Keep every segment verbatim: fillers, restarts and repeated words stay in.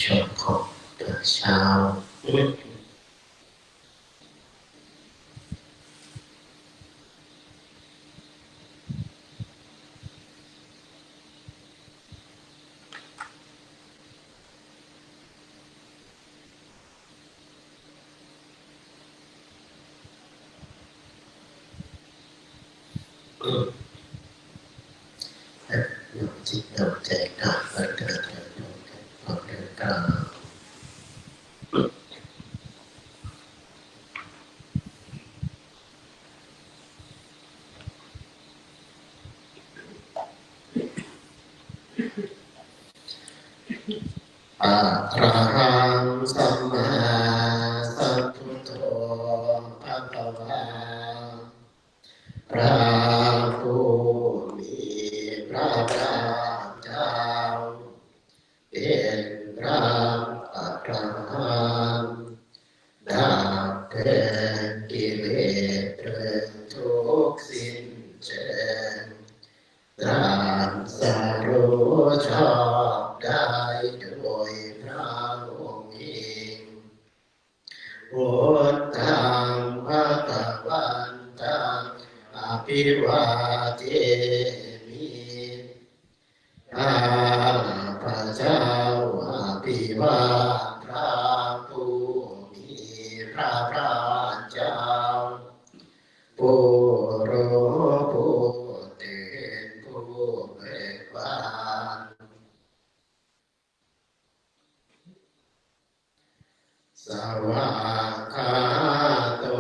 ช่วงของตอนเช้า น้อมจิตน้อมใจนะ เราจะเริ่มต้นกันพร้อมด้วยกัน Arahaṃ sammāsambuddho bhagavā. พระผู้มีพระภาคเจ้า เป็นพระอรหันต์ ดับแห่งกิเลสเพลิงทุกข์สิ้นเชิง ตรัสรู้ชอบได้โดยพระองค์เอง Buddhaṃ bhagavantaṃ abhivādemi. ข้าพเจ้าอภิวาทพระผู้มีพระภาคเจ้า ผู้รู้ผู้ตื่นผู้เบิกบาน Svākkhāto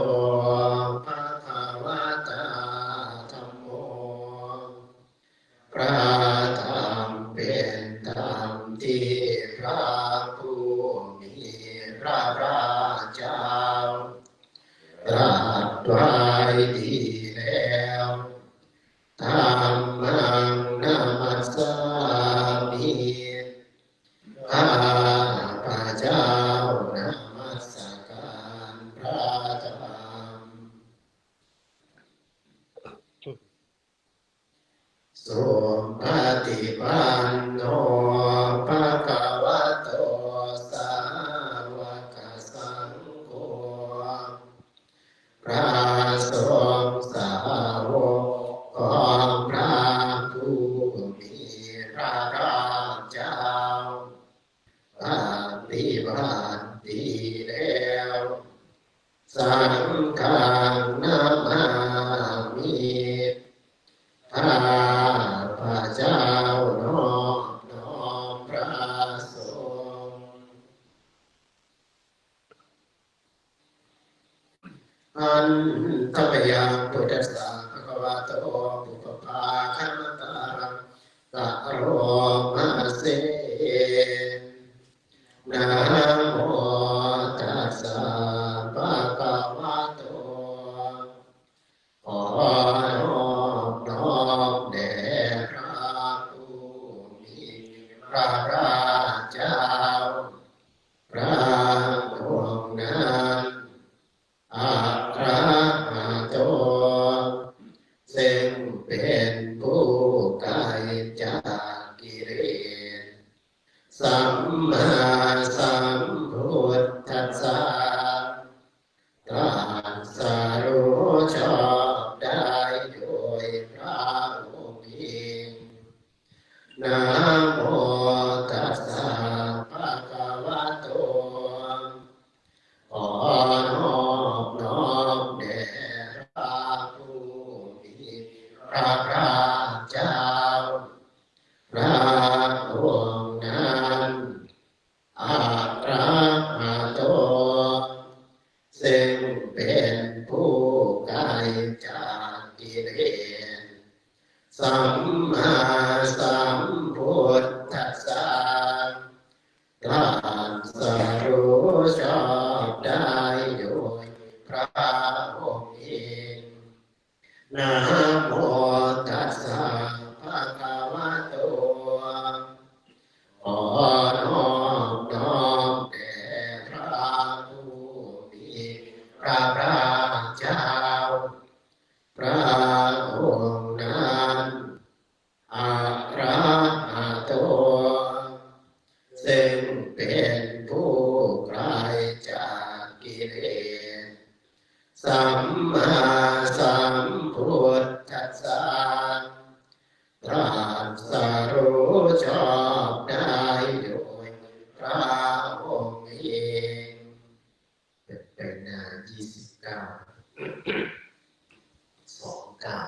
bhagavatā dhammo. พระธรรมเป็นธรรมที่พระผู้มีพระภาคเจ้า ตรัสไว้ดีแล้ว Dhammaṃ namassāmi. ข้าพเจ้านมัสการพระธรรม Supaṭipanno bhagavato sāvakasaṅgho. พระสงฆ์สาวกของพระผู้มีพระภาคเจ้า ปฏิบัติดีแล้ว Saṅghaṃ namāmi. ข้าพเจ้านอบน้อมพระสงฆ์ Handa mayaṃ buddhassa bhagavato pubbabhāganamakāraṃ karoma se. Namo tassa bhagavato. ขอนอบน้อมแด่พระผู้มีพระภาคเจ้า พระองค์นั้น Arahato ซึ่งเป็นผู้ไกลจากกิเลส Sammāsambuddhassa ตรัสรู้ชอบได้โดยพระองค์เอง Namo tassa bhagavato. ขอนอบน้อมแด่พระผู้มีพระภาคเจ้า พระองค์นั้น Arahato งเป็นผู้ไกลจากกิเลส สัมมาสัมพุทธัสสะ ตรัสรู้ชอบได้โดยพระองค์เอง เป็นหน้ายี่สิบเก้า สองเก้า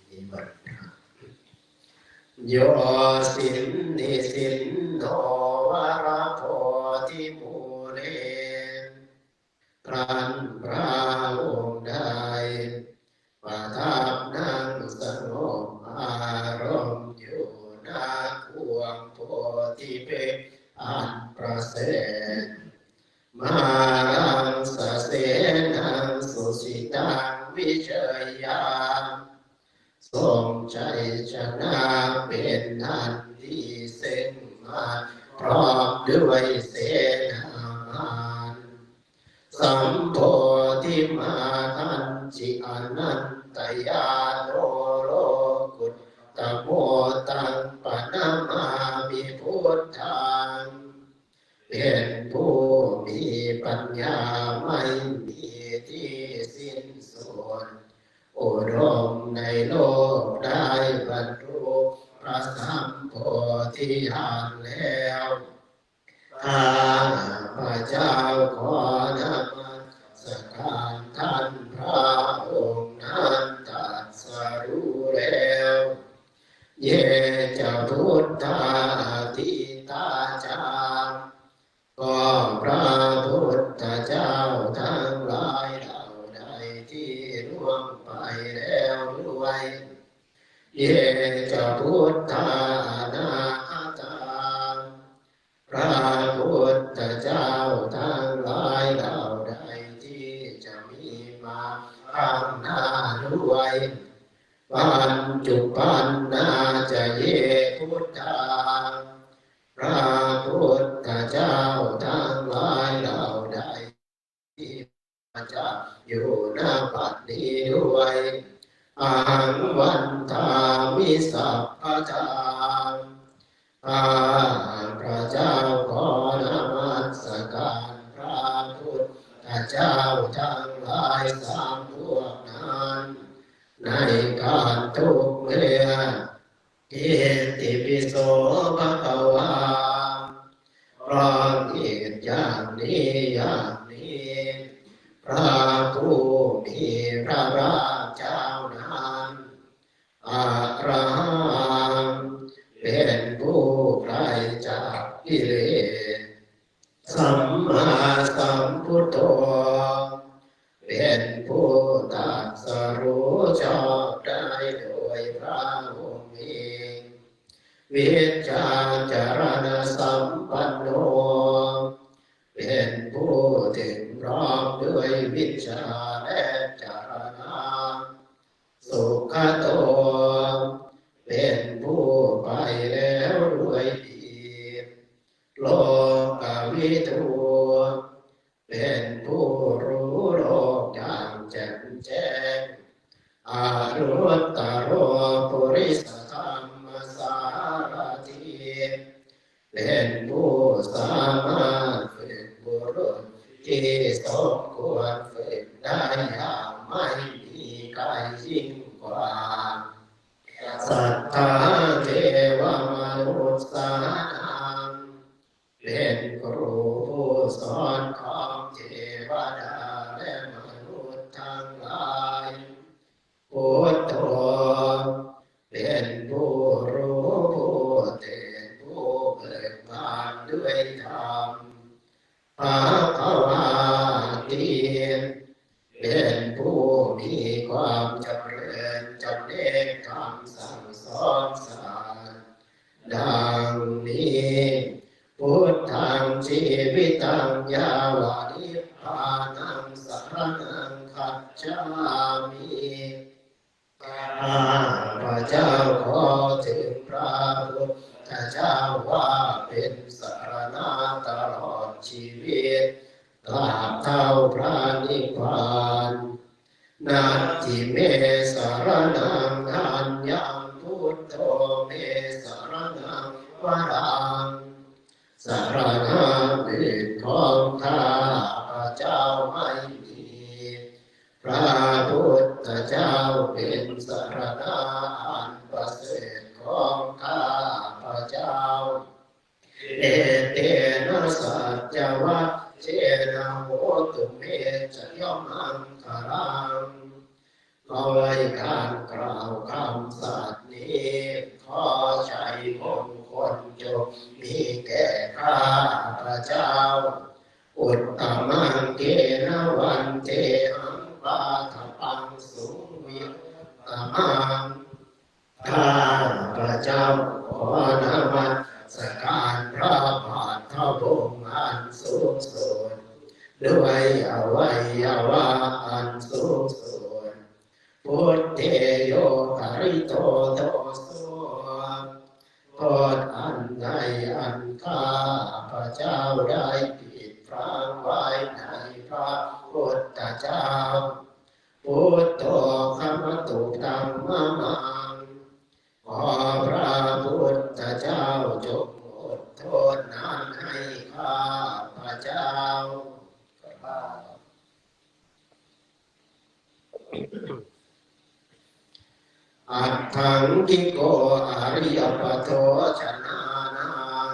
นิวันทะ โย สินนิสินโน วรโพธิมูเล ครั้นพระองค์ได้ประทับนั่งสงบอารมณ์อยู่ ณ โคนโพธิพฤกษ์อันประเสริฐ มารังสเสนัง สุสิตัง วิเชยยา ทรงชัยชนะเป็นอันดี ซึ่งมารพร้อมด้วยเสนามาร สัมโพธิมาคัญจิ อนันตญาโณ โลกุตตโม ตังปะนะมามิ พุทธัง เป็นผู้มีปัญญาไม่มีที่สิ้นสุด อุดมในโลก ได้บรรลุพระสัมโพธิญาณแล้ว ข้าพระเจ้าขอนมัสการท่านพระองค์นั้น ตรัสรู้แล้ว เย จะ พุทธา อতীตา จะ ก็พระพุทธเจ้าทั้งหลายเหล่าใดที่ล่วงไปแล้วด้วย เย จะ พุทธา อนาคตา พระพุทธเจ้าทั้งหลายเหล่าใดที่จะมีมาข้างหน้าด้วย ปัจจุปันนา จะ เย พุทธา พระพุทธเจ้าทั้งหลายเหล่าใดที่มาจากอยู่ณบัดนี้ด้วย อะหัง วันทามิ สัพพทา ข้าพระเจ้าขอนมัสการพระพุทธเจ้าทั้งหลายสามพวกนั้น ในการทุกเมื่อ Itipi so bhagavā เพราะเหตุอย่างนี้อย่างนี้ พระผู้มีพระภาคเจ้านั้น อะระหัง เป็นผู้ไกลจากกิเลส สัมมาสัมพุทโธ เป็นผู้ตรัสรู้ชอบได้โดยพระองค์เอง วิชชาจรณสัมปันโน เป็นผู้ถึงพร้อมด้วยวิชชาและจรณะ สุขโต เป็นผู้ไปแล้วด้วยดี โลกวิทู เป็นผู้รู้โลกอย่างแจ่มแจ้ง อนุตตโร ปุริสธรรมสารถี เป็นผู้สามารถฝึกบุรุษที่สมควรฝึกได้อย่างไม่มีใครยิ่งกว่า สัทธา เทวมนุสสานัง เป็นครูผู้สอนของเทวดาและมนุษย์ทั้งหลาย พุทโธ เป็นผู้รู้ผู้ตื่นผู้เบิกบานด้วยธรรม ภะคะวาติ เป็นผู้มีความจำเริญจำแนกธรรมสั่งสอนสัตว์ ดังนี้ พุทธัง จีวิตัง ยาวะ นิพพานัง สะระณัง คัจฉามิ ข้าพระเจ้าขอถึงพระพุทธเจ้าว่าเป็นสรณะตลอดชีวิต ตราบเท่าพระนิพพาน Natthi me saraṇaṃ aññaṃ, buddho me saraṇaṃ varaṃ, สรณะอื่นของข้าพเจ้าไม่มี พระพุทธเจ้าเป็นสรณะอันประเสริฐของข้าพเจ้า Etena saccavajjena hotu me jayamaṅgalaṃ. ด้วยการกล่าวคำสัตย์นี้ ขอชัยมงคลจงมีแก่ข้าพเจ้า Uttamaṅgena vandehaṃ pādapaṃsuṃ visuttamaṃ. ข้าพเจ้าขอนมัสการพระบาทพระบงอันสูงสุด ด้วยอวัยวะอันสูงสุด Buddhe yo khalito doso. โทษอันใดอันข้าพเจ้าได้ผิดพลั้งไว้ในพระพุทธเจ้า Buddho khamatu taṃ mamaṃ. ขอพระพุทธเจ้าจงอดโทษนั้นให้ข้าพเจ้า Aṭṭhaṅgiko ariyapatho janānaṃ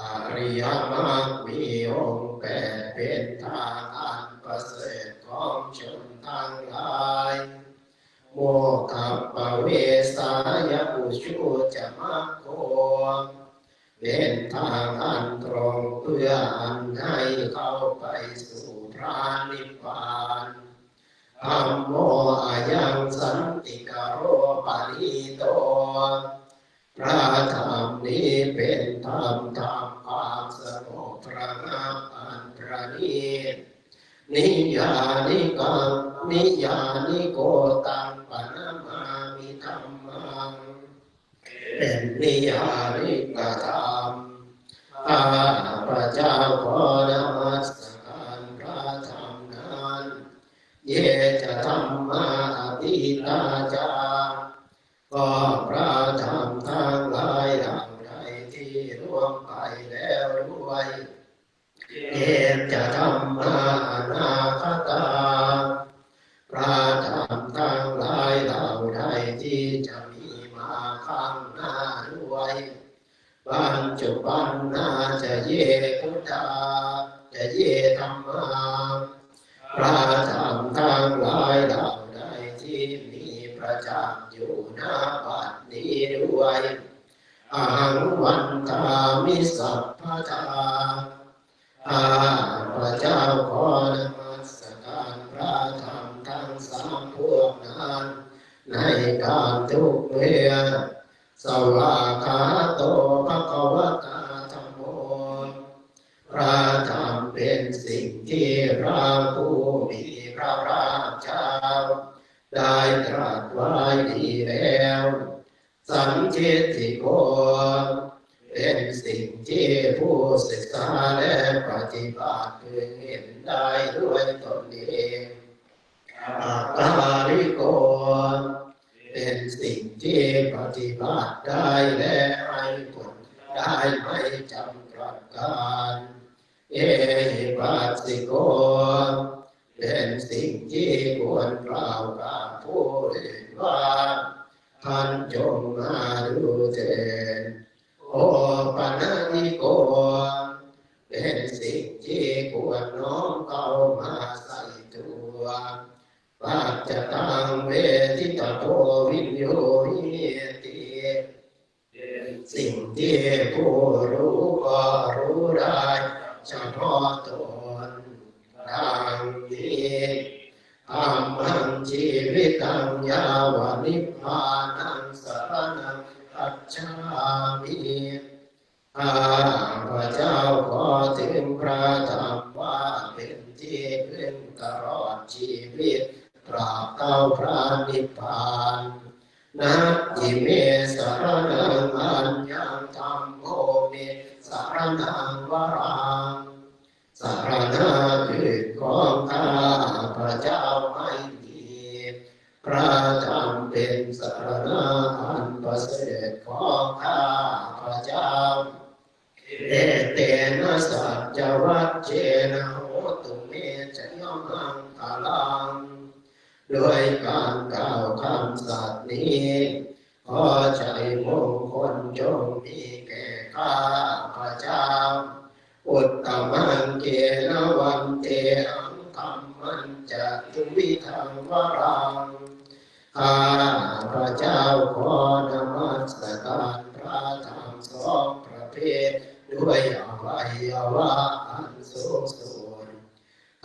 Ariyamaggi องค์แปดเป็นทางอันประเสริฐของชนทั้งหลาย Mokkhappavesāya ujuca maggo เป็นทางอันตรงเพื่ออันให้เข้าไปสู่พระนิพพาน Dhammo ayaṃ santikaro paṇīto พระธรรมนี้เป็นธรรมทำความสงบระงับอันประณีต Niyyānikaṃ niyyāniko taṃ paṇamāmi dhammaṃ เป็นนิยานิกธรรม ข้าพเจ้าขอนมัสการพระธรรมนั้น Ye ca dhammā atītā ca ก็พระธรรมทั้งหลายเหล่าใดที่ล่วงไปแล้วด้วย Ye ca dhammā anāgatā พระธรรมทั้งหลายเหล่าใดที่จะมีมาข้างหน้าด้วย Paccuppannā ca ye buddhā ca ye dhammā พระธรรมทั้งหลายเหล่าใดที่มีประจำอยู่ณบัดนี้ด้วย Ahaṃ vandāmi sabbadā ข้าพเจ้าขอนมัสการพระธรรมทั้งสามพวกนั้น ในการทุกเมื่อ Svākkhāto bhagavatā dhammo พระธรรมเป็นสิ่งที่พระผู้มีพระภาคเจ้า ได้ตรัสไว้ดีแล้ว Sandiṭṭhiko เป็นสิ่งที่ผู้ศึกษาและปฏิบัติพึงเห็นได้ด้วยตนเอง Akāliko เป็นสิ่งที่ปฏิบัติได้และให้ผลได้ไม่จำกัดกาล Ehipassiko เป็นสิ่งที่ควรกล่าวกับผู้อื่นว่า ท่านจงมาดูเถิด Opanayiko เป็นสิ่งที่ควรน้อมเข้ามาใส่ตัว Paccattaṃ veditabbo viññūhīti สิ่งที่ผู้รู้ก็รู้ได้เฉพาะตน ดังนี้ Dhammaṃ jīvitaṃ yāva nibbānaṃ saraṇaṃ gacchāmi ข้าพเจ้าขอถึงพระธรรมว่าเป็นที่พึ่งตลอดชีวิต ตราบเท่าพระนิพพาน Natthi me saraṇaṃ aññaṃ dhammo me saraṇaṃ varaṃ สรณะอื่นของข้าพเจ้าไม่มี พระธรรมเป็นสรณะอันประเสริฐของข้าพเจ้า Etena saccavajjena hotu me jayamaṅgalaṃ. ด้วยการกล่าวคำสัตย์นี้ ขอชัยมงคลจงมีแก่ข้าพเจ้า uttamaṅgena vantehaṃ dhammañca duvidhaṃ varaṃ. ข้าพเจ้าขอนมัสการพระธรรมสองประเภท ด้วยอวัยวะอันสูงสุด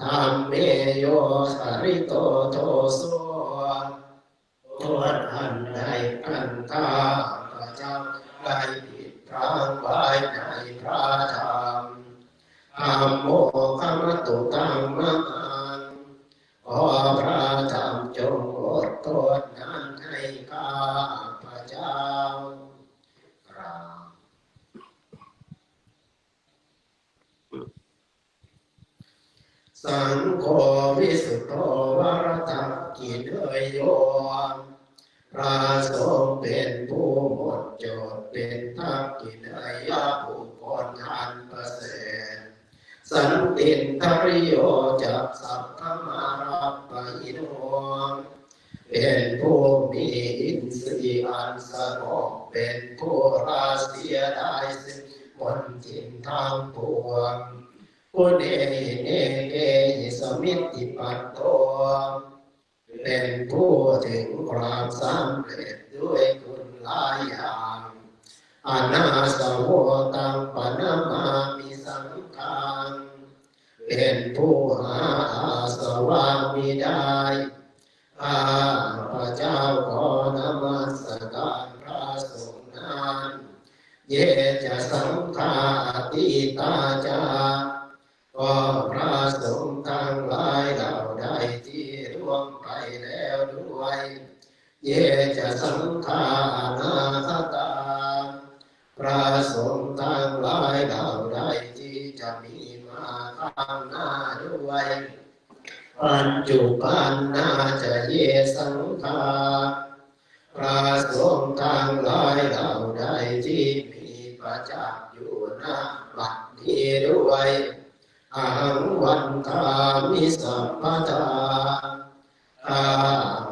Dhamme yo khalito doso. โทษอันใดอันข้าพเจ้าได้ผิดพลาดไว้ในพระธรรม Dhammo khamatu taṃ mamaṃ. ขอพระธรรมจงอดโทษนั้นให้ข้าพเจ้า กราบ Saṅgho visuddho varaṇayakiññeyyo. พระสงฆ์เป็นผู้หมดจด เป็นทักขิณเณยยบุคคลอันประเสริฐ Santindriyo ca sabbamalappahīno. เป็นผู้มีอินทรีย์อันสงบ เป็นผู้ละเสียได้ซึ่งมลทินทั้งปวง Guṇehi anekehi samiddhipatto. เป็นผู้ถึงความสำเร็จด้วยคุณหลายอย่าง Anāsavo taṃ paṇamāmi saṅghaṃ. เป็นผู้หาอาสวะมิได้ ข้าพเจ้าขอนมัสการพระสงฆ์นั้น Ye ca saṅghā atītā ca. ก็พระสงฆ์ทั้งหลายเหล่าใดที่ล่วงไปแล้วด้วย Ye ca saṅghā anāgatā. พระสงฆ์ทั้งหลายเหล่าใดที่จะมีมาข้างหน้าด้วย Paccuppannā ca ye saṅghā. พระสงฆ์ทั้งหลายเหล่าใดที่มีประจักษ์อยู่ณบัดนี้ด้วย Ahaṃ vandāmi sabbadā. ข้า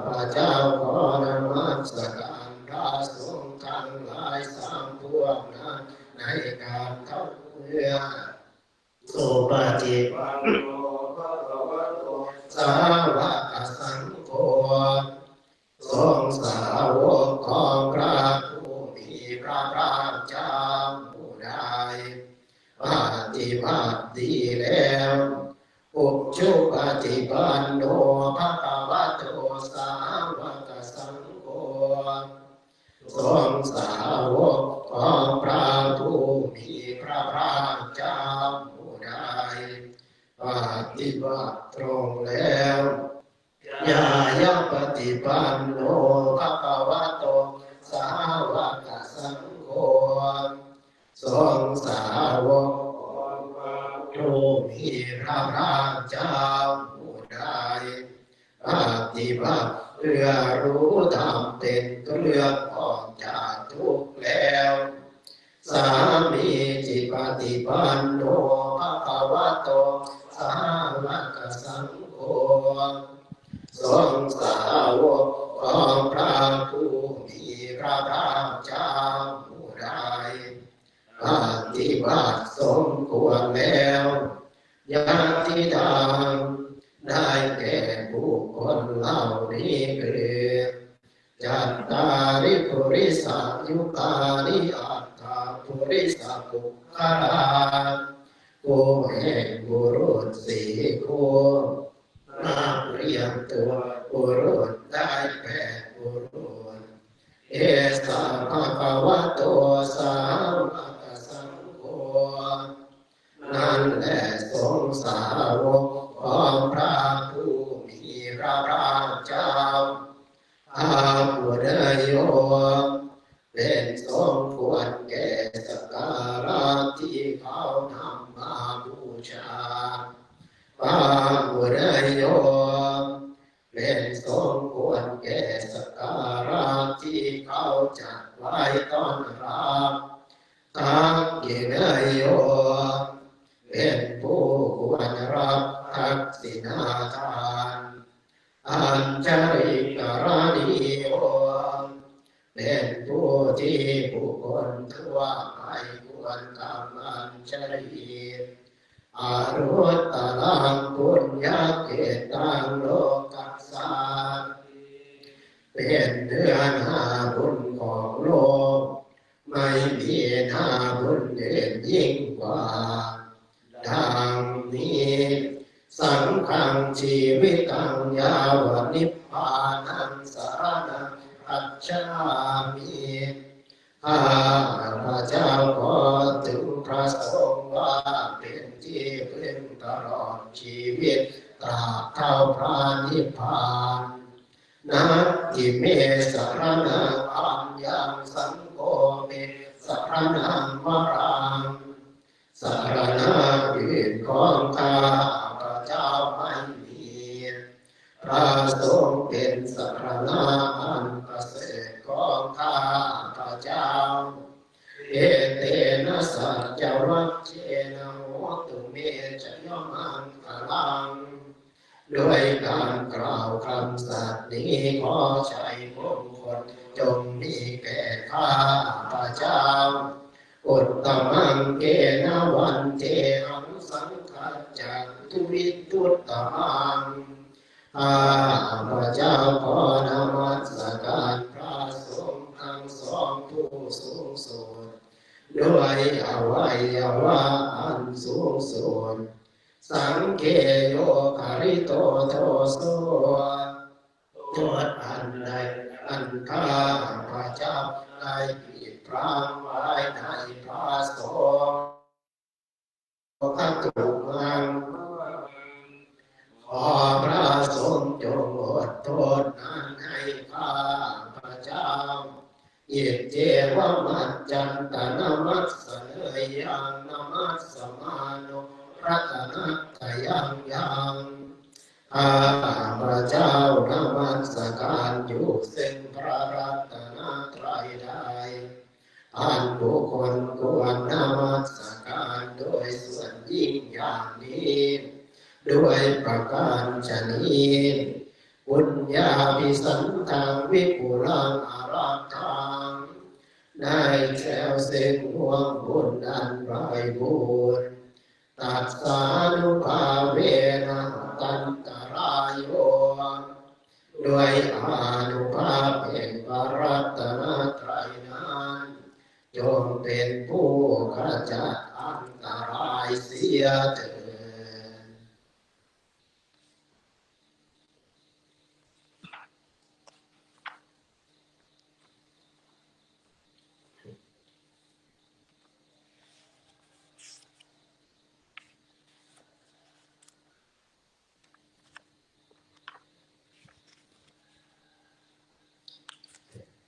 พระเจ้าขอนมัสการพระสงฆ์ทั้งหลายสามพวกนั้นในการเท่าเมื่อ Supaṭipanno bhagavato sāvakasaṅgho. สงฆ์สาวกของพระผู้มีพระภาคเจ้าผู้ใด ปฏิบัติดีแล้ว Ujupaṭipanno bhagavato sāvakasaṅgho. สงฆ์สาวกของพระผู้มีพระภาคเจ้าผู้ใด ปฏิบัติตรงแล้ว Ñāyapaṭipanno bhagavato sāvakasaṅgho. สงฆ์สาวกของพระผู้มีพระภาคเจ้าผู้ใด ปฏิบัติเพื่อรู้ธรรมเป็นเครื่องออกจากทุกข์แล้ว Sāmīcipaṭipanno bhagavato sāvakasaṅgho. สงฆ์สาวกของพระผู้มีพระภาคเจ้าผู้ใด ปฏิบัติสมควรแล้ว Yadidaṃ. ได้แก่บุคคลเหล่านี้คือ Cattāri purisayugāni aṭṭha purisapuggalā. คู่แห่งบุรุษสี่คู่ นับเรียงตัวบุรุษได้แปดบุรุษ Esa bhagavato sāvakasaṅgho. นั้นแหละสงฆ์สาวกของพระผู้มีพระภาคเจ้า Āhuneyyo. เป็นสงฆ์ควรแก่สักการะที่เขานำมาบูชา Pāhuneyyo. เป็นสงฆ์ควรแก่สักการะที่เขาจัดไว้ต้อนรับ Dakkhiṇeyyo. โย เป็นผู้ควรรับทักษิณาทาน อัญชลิกรณีโย เป็นผู้ที่บุคคลทั่วไปควรทำอัญชลี อนุตตรังปุญญาเขตตังโลกัสสา เป็นเนื้อนาบุญของโลก ไม่มีนาบุญอื่นยิ่งกว่า ดังนี้ สังฆัง จีวิตัง ยาวะนิพพานัง สรณัง คัจฉามิ ข้าพระเจ้าขอถึงพระสงฆ์ว่าเป็นที่พึ่งตลอดชีวิต ตราบเท่าพระนิพพาน Natthi me saraṇaṃ aññaṃ, saṅgho me saraṇaṃ varaṃ. สรณะอื่นของข้าพระเจ้าไม่มี พระสงฆ์เป็นสรณะอันประเสริฐของข้าพระเจ้า Etena saccavajjena hotu me jayamaṅgalaṃ. ด้วยการกล่าวคำสัตย์นี้ขอชัยมงคลจงมีแก่ข้าพระเจ้า Uttamaṅgena vandehaṃ saṅghassa duvidhuttamaṃ. ข้าพระเจ้าขอนมัสการพระสงฆ์ทั้งสองผู้สูงสุด ด้วยอวัยวะอันสูงสุด Saṅghe yo khalito doso. โทษอันใดอันข้าพระเจ้าได้ผิดพลั้งไว้ในพระสงฆ์ Khakhatu maṃ. ขอพระสงฆ์จงอดโทษนั้นให้ข้าพระเจ้า Iccevamajjhattha namassaneyyaṃ namassamāno ratanattayaṃ yaṃ. ข้าพระเจ้านมัสการอยู่ซึ่งพระรัตนตรัยใด อันบุคคลควรนมัสการโดยส่วนยิ่งอย่างนี้ ด้วยประการฉะนี้ Puññābhisandaṃ vipulaṃ alatthaṃ. ได้แล้วซึ่งห่วงบุญอันไพบูลย์ Tassānubhāvena hatantarāyo. ด้วยอานุภาพแห่งพระรัตนตรัยนั้น จงเป็นผู้ขจัดอันตรายเสียเถิด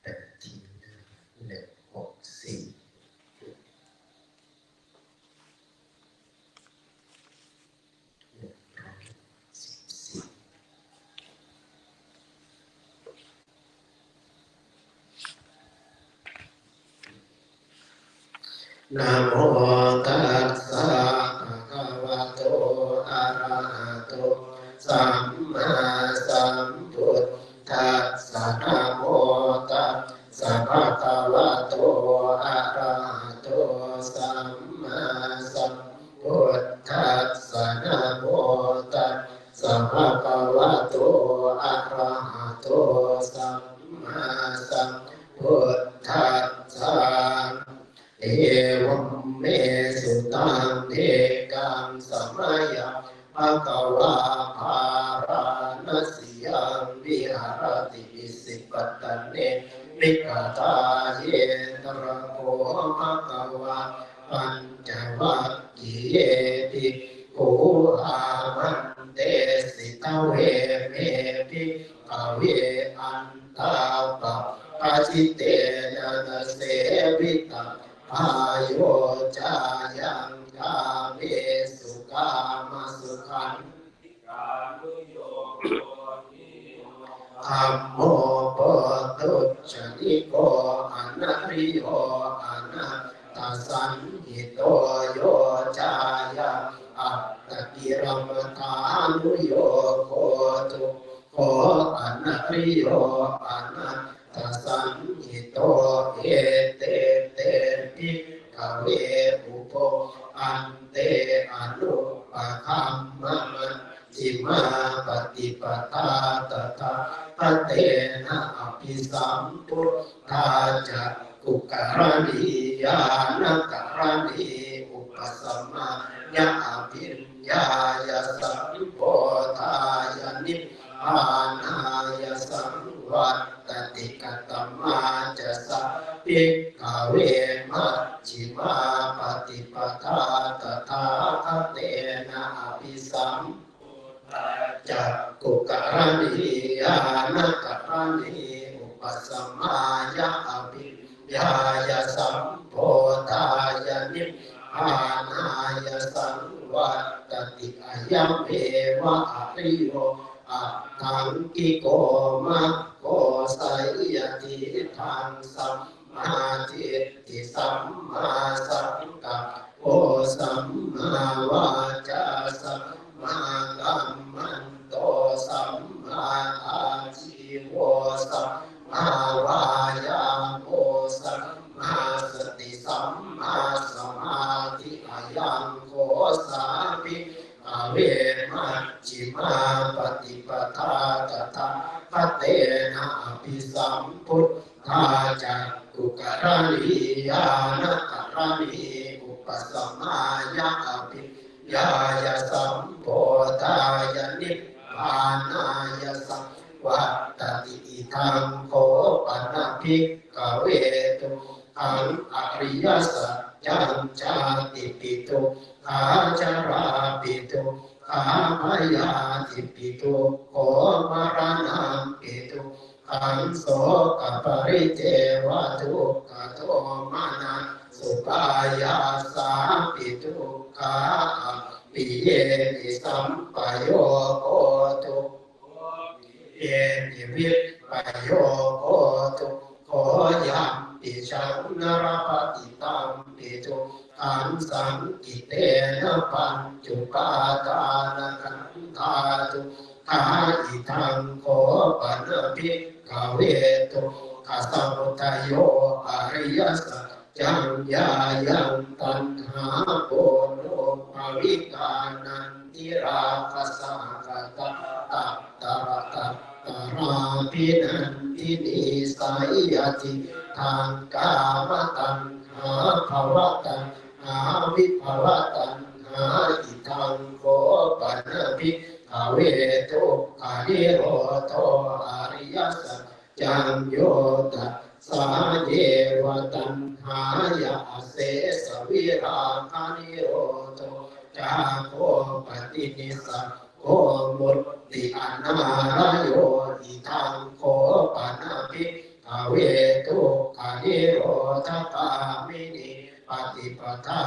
แปดทีนะ หนึ่งหกสี่ หนึ่งร้อยสิบสี่ Namo tassa bhagavato arahato sammāsambuddhassa. Namo tassa bhagavato arahato sammāsambuddhassa. Namo tassa bhagavato arahato sammāsambuddhassa. Evaṃ me sutaṃ. Ekaṃ samayaṃ bhagavā bārāṇasiyaṃ viharati isipatane migadāye. Tatra kho bhagavā pañcavag giye bhikkhū āmantesi. Dveme, bhikkhave, antā pabbajitena na sevitabbā. Yo cāyaṃ kāmesu kāmasukhalli kammo pothujjaniko anariyo anatthā anatthasañhito, yo cāyaṃ attakilamathānuyogo dukkho anariyo anatthasañhito. Ete te, bhikkhave, ubho ante anupagamma jjhimā paṭipadā tathāgatena abhisambuddhā cakkhukaraṇī ñāṇakaraṇī upasamāya abhiññāya sambodhāya nibbānāya saṃvattati. Katamā ca sā, bhikkhave, majjhimā paṭipadā tathāgatena abhisambuddhā cakkhukaraṇī ñāṇakaraṇī upasamāya abhiññāya sambodhāya nibbānāya saṃvattati? Ayameva ariyo aṭṭhaṅgiko maggo, seyyathidaṃ: sammādiṭṭhi sammāsaṅkappo sammāvācā sammākammanto sammāājīvo sammāvāyāmo sammāsati sammāsamādhi. Ayaṃ kho sā, bhikkhave, majjhimā paṭipadā tathāgatena abhisambuddhā cakkhukaraṇī ñāṇakaraṇī upasamāya abhiññāya sambodhāya nibbānāya saṃvattati. Idaṃ kho pana, bhikkhave, dukkhaṃ ariyasaccaṃ: jātipi dukkhā jarāpi dukkhā byādhipi dukkho maraṇampi dukkhaṃ sokaparidevadukkhadomanassupāyāsāpi dukkhā appiyehi sampayogo dukkho piyyehi vippayogo dukkho yampicchaṃ na labhati tampi dukkhaṃ saṅkhittena pañcupādānakkhandhā dukkhā. Idaṃ kho pana, bhikkhave, dukkhasamudayo ariyasaccaṃ: yāyaṃ taṇhā ponobbhavikā nandirāgasahagatā tatra tatrābhinandinī, seyyathidaṃ: kāmataṇhā bhavataṇhā vibhavataṇhā. Idaṃ kho pana, bhikkhave, dukkhanirodho ariyasaccaṃ: yo tassāyeva taṇhāya asesavirāganirodho cāgo paṭinissaggo mutti anālayo. Idaṃ kho pana, bhikkhave, dukkhanirodhagāminī paṭipadā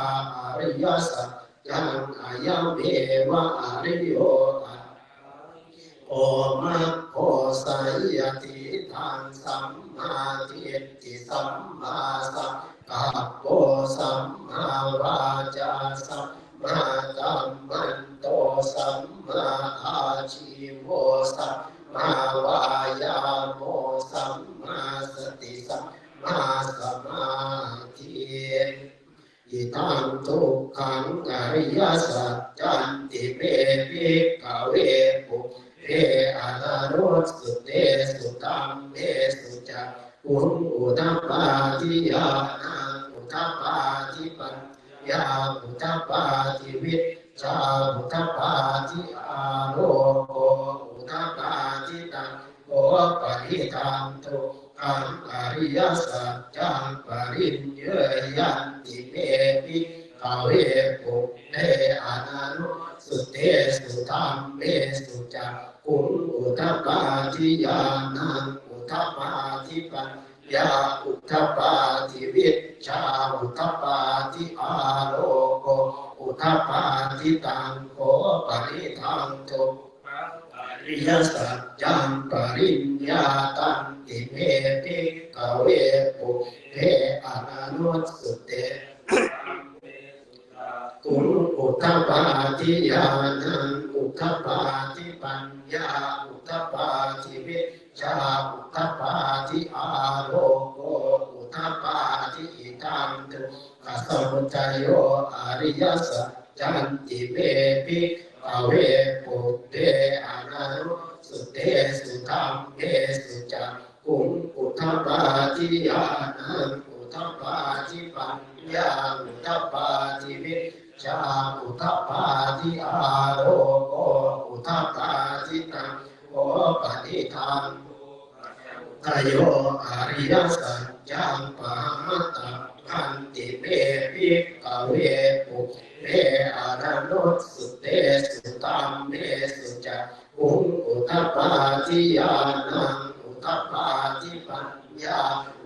ariyasaccaṃ: ayameva ariyo aṭṭhaṅgiko maggo, seyyathidaṃ: sammādiṭṭhi sammāsaṅkappo sammāvācā sammākammanto sammāājīvo sammāvāyāmo sammāsati sammāsamādhi. Idaṃ dukkhaṃ ariyasaccanti me, bhikkhave, pubbe ananussutesu dhammesu cakkhuṃ udapādi ñāṇaṃ udapādi paññā udapādi vijjā udapādi āloko udapādi. Taṃ kho panidaṃ dukkhaṃ ariyasaccaṃ pariññeyyanti me, bhikkhave, pubbe ananussutesu dhammesu cakkhuṃ udapādi ñāṇaṃ udapādi paññā udapādi vijjā udapādi āloko udapādi. Taṃ kho panidaṃ dukkhaṃ ariyasaccaṃ pariññātanti me, bhikkhave, pubbe ananussutesu Guṃ udapādi ñāṇaṃ udapādi paññā udapādi vijjā udapādi āloko udapādi. Idaṃ dukkhasamudayo ariyasaccanti me bhikkhave pubbe ananussutesu dhammesu ca khuṃ udapādi ñāṇaṃ udapādi paññā udapādi vijjā udapādi āloko udapādi. Taṃ kho panidaṃ dukkhasamudayo ariyasaccaṃ pahātabbanti me bhikkhave pubbe ananussutesu dhammesu ca khuṃ udapādi ñāṇaṃ udapādi paññā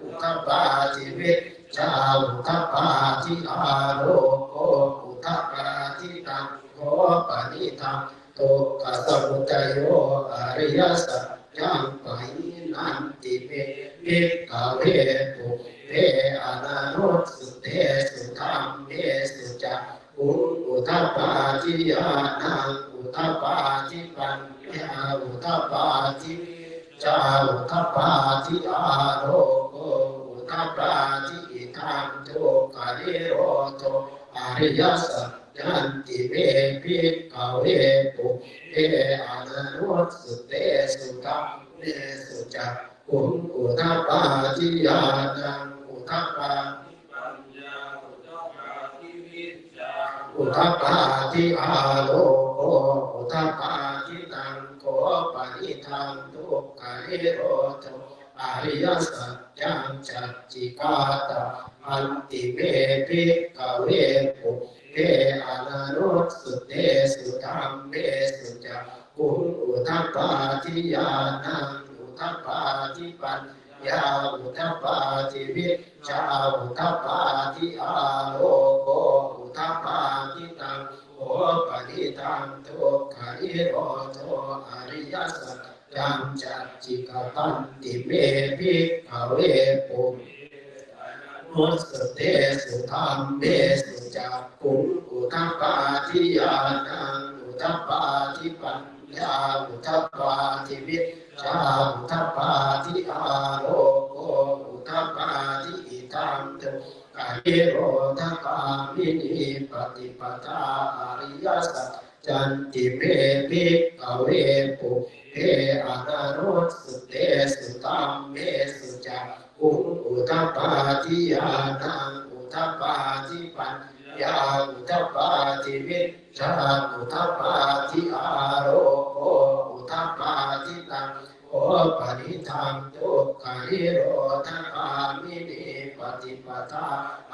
udapādi vijjā udapādi āloko udapādi. Taṃ kho panidaṃ dukkhasamudayo ariyasaccaṃ pahīnanti me bhikkhave pubbe ananussutesu dhammesu ca khuṃ udapādi ñāṇaṃ udapādi paññā udapādi vijjā udapādi āloko udapādi. Idaṃ dukkhanirodho ariyasaccanti me bhikkhave pubbe ananussutesu dhammesu ca khuṃ udapādi ñāṇaṃ udapādi paññā udapādi vijjā udapādi āloko udapādi. Taṃ kho panidaṃ dukkhanirodho ariyasaccaṃ sacchikātabbanti me bhikkhave pubbe ananussutesu dhammesu ca khuṃ udapādi ñāṇaṃ udapādi paññā udapādi vijjā udapādi āloko udapādi. Taṃ kho panidaṃ dukkhanirodho ariyasaccaṃ sacchikatanti me bhikkhave pubbe ananussutesu dhammesu ca khuṃ udapādi ñāṇaṃ udapādi paññā udapādi vijjā udapādi āloko udapādi. Idaṃ dukkhanirodhagāminī paṭipadā ariyasaccanti me bhikkhave pubbe ananussutesu dhammesu ca khuṃ udapādi ñāṇaṃ udapādi paññā udapādi vijjā udapādi āloko udapādi. Taṃ kho panidaṃ dukkhanirodhagāminī paṭipadā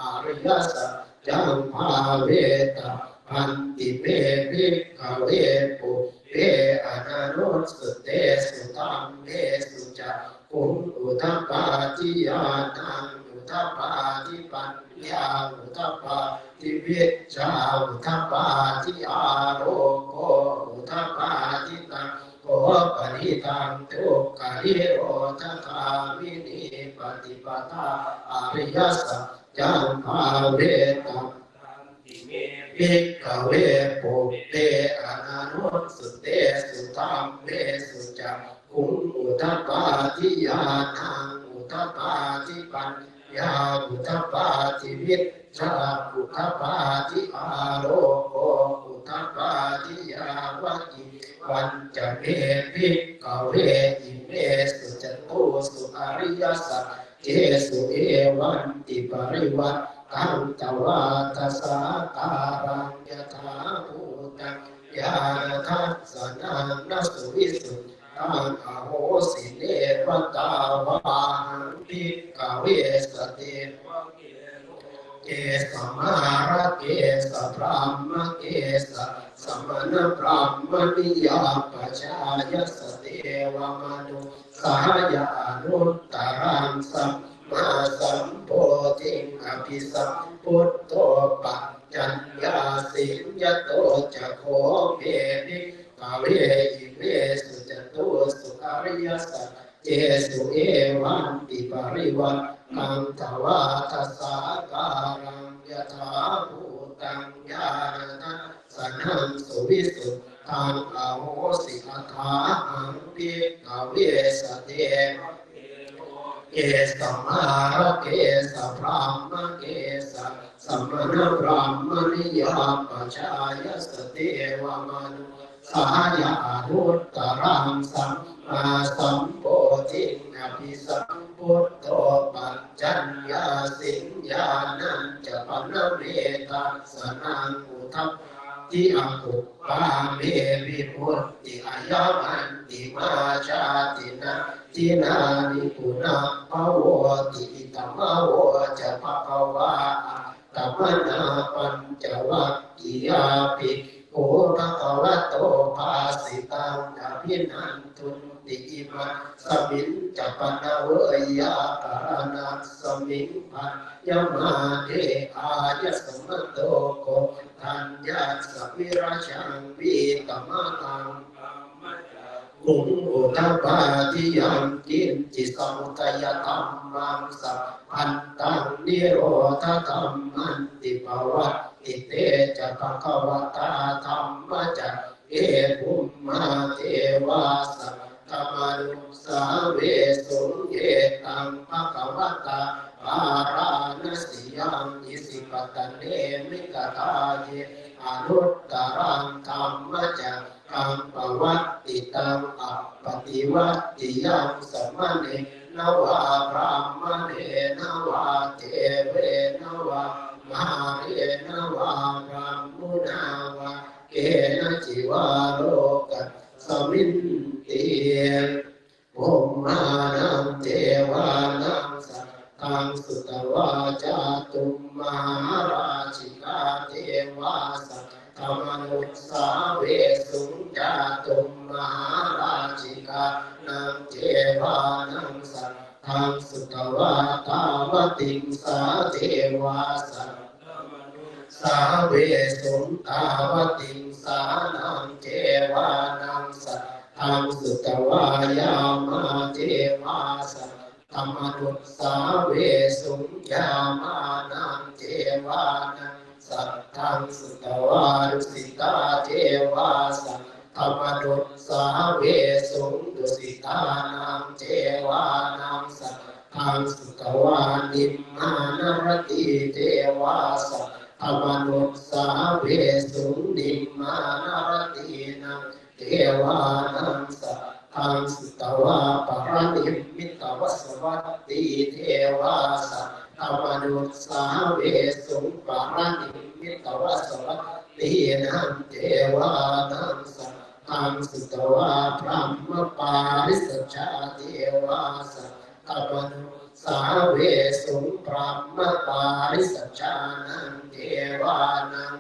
ariyasaccaṃ bhāvetabbanti me bhikkhave pubbe ananussutesu dhammesu ca khuṃ udapādi ñāṇaṃ udapādi paññā udapādi vijjā udapādi āloko udapādi. Taṃ kho panidaṃ dukkhanirodhagāminī paṭipadā ariyasaccaṃ bhāvetabbanti me bhikkhave pubbe ananussutesu dhammesu ca khuṃ udapādi ñāṇaṃ udapādi paññā udapādi vijjā udapādi āloko udapādi. Yāvakīvañca me bhikkhave imesu catūsu ariyasaccesu evantiparivaṭṭaṃ dvādasākāraṃ yathābhūtaṃ ñāṇadassanaṃ na suvisuddhaṃ ahosi, neva tāvāhaṃ bhikkhave sadevake loke samārake sabrahmake sassamaṇabrāhmaṇiyā pajāya sadevamanu ssāya anuttaraṃ sammāsambodhiṃ abhisambuddho paccaññāsiṃ. Yato ca kho me bhikkhave imesu catūsu ariyasaccesu evantiparivaṭṭaṃ dvādasākāraṃ yathābhūtaṃ ñāṇa Ahaṃ suvisuddhaṃ ahosi athāhaṃ bhikkhave sadeva loke samārake sabrahmake sassamaṇabrāhmaṇiyā pajāya sadevamanussāya anuttaraṃ sammāsambodhiṃ abhisambuddho paccaññāsiṃ. Ñāṇañca pana me dassanaṃ udapādi akup pā me vimutti ayamantimā jāti natthidāni punabbhavoti. Idamavoca bhagavā. Attamanā pañcavaggiyā bhikkhū bhagavato bhāsitaṃ abhinandunti. Imasmiñca pana veyyākaraṇasmiṃ bhaññamāne āyasmato ko ṭaññassa virajaṃ vītamalaṃ brahmacakkhum udapādi. Yaṅkiñci samudayadhammaṃ sabbantaṃ nirodhadhammanti. Pavattite ca bhagavatā dhammacakke bhummā devā saddamanussāvesuṃ. Etaṃ bhagavatā Bārāṇasiyaṃ Isipatane Migadāye anuttaraṃ dhammacakkaṃ pavattitaṃ appaṭivattiyaṃ samaṇena vā brāhmaṇena vā devena vā mārena vā brahmunā vā kenaci vā lokasminti. Bhummānaṃ devānaṃ saddaṃ sutvā cātummahārājikā devā saddamanussāvesuṃ. Cātummahārājikānaṃ devānaṃ saddaṃ sutvā tāvatiṃsā devā saddamanussāvesuṃ. Tāvatiṃsānaṃ devānaṃ saddaṃ sutvā yāmā devā saddamanussāvesuṃ. Yāmānaṃ devānaṃ saddaṃ sutvā tusitā devā saddamanussāvesuṃ. Tusitānaṃ devānaṃ saddaṃ sutvā nimmānaratī devā saddamanussāvesuṃ. Nimmānaratīnaṃ devānaṃ saddaṃ sutvā paranimmitavasavattī devā saddamanussāvesuṃ. Paranimmitavasavattīnaṃ devānaṃ saddaṃ sutvā brahmapārisajjā devā saddamanussāvesuṃ. Brahmapārisajjānaṃ devānaṃ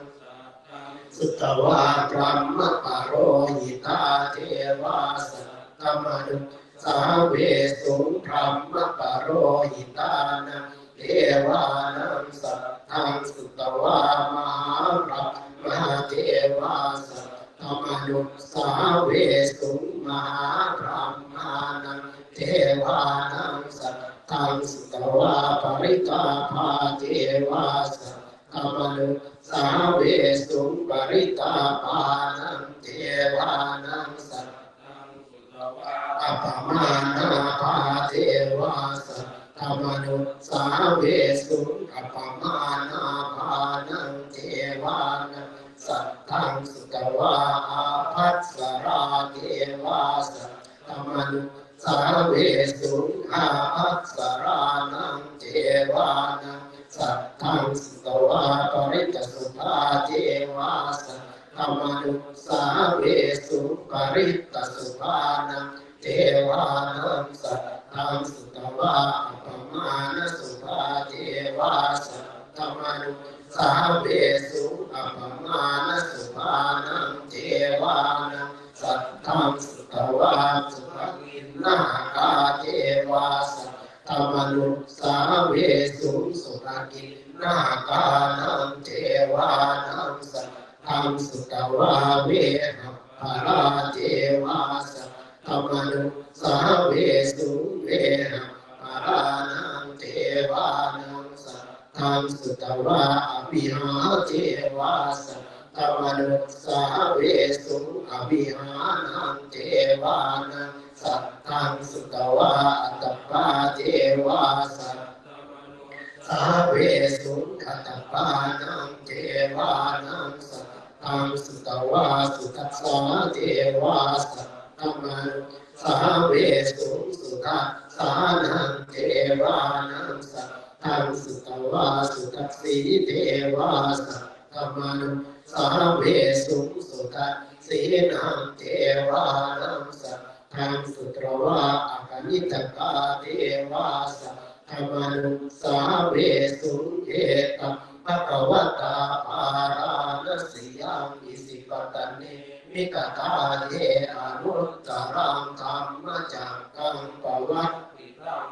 sutvā brahmapurohitā devā saddamanussāvesuṃ. Brahmapurohitānaṃ devānaṃ saddaṃ sutvā mahābrahmā devā saddamanussāvesuṃ. Mahābrahmānaṃ devānaṃ saddaṃ sutvā parittābhā devā saddamanussāvesuṃ. Parittābhānaṃ devānaṃ saddaṃ sutvā appamāṇābhā devā saddamanussāvesuṃ. Appamāṇābhānaṃ devānaṃ saddaṃ sutvā ābhassarā devā saddamanussāvesuṃ. Ābhassarānaṃ devānaṃ saddaṃ sutvā parittasubhā devā saddamanussāvesuṃ. Parittasubhānaṃ devānaṃ saddaṃ sutvā appamāṇasubhā devā saddamanussāvesuṃ. Appamāṇasubhānaṃ devānaṃ saddaṃ sutvā subhakiṇhakā devā saddamanussāvesuṃ. Subhakiṇhakānaṃ devānaṃ saddaṃ sutvā vehapphalā devā saddamanussāvesuṃ. Vehapphalānaṃ devānaṃ saddaṃ sutvā avihā devā saddamanussāvesuṃ. saddamanussāvesuṃ. Avihānaṃ devānaṃ saddaṃ sutvā atappā devā saddamanussāvesuṃ. Atappānaṃ devānaṃ saddaṃ sutvā sudassā devā saddamanussāvesuṃ. Sudassānaṃ devānaṃ saddaṃ sutvā sudassī devā saddamanussāvesuṃ. Sudassīnaṃ devānaṃ saddaṃ sutvā akaniṭṭhakā devā saddamanussāvesuṃ. Etambhagavatā Bārāṇasiyaṃ Isipatane Migadāye anuttaraṃ dhammacakkaṃ pavattitaṃ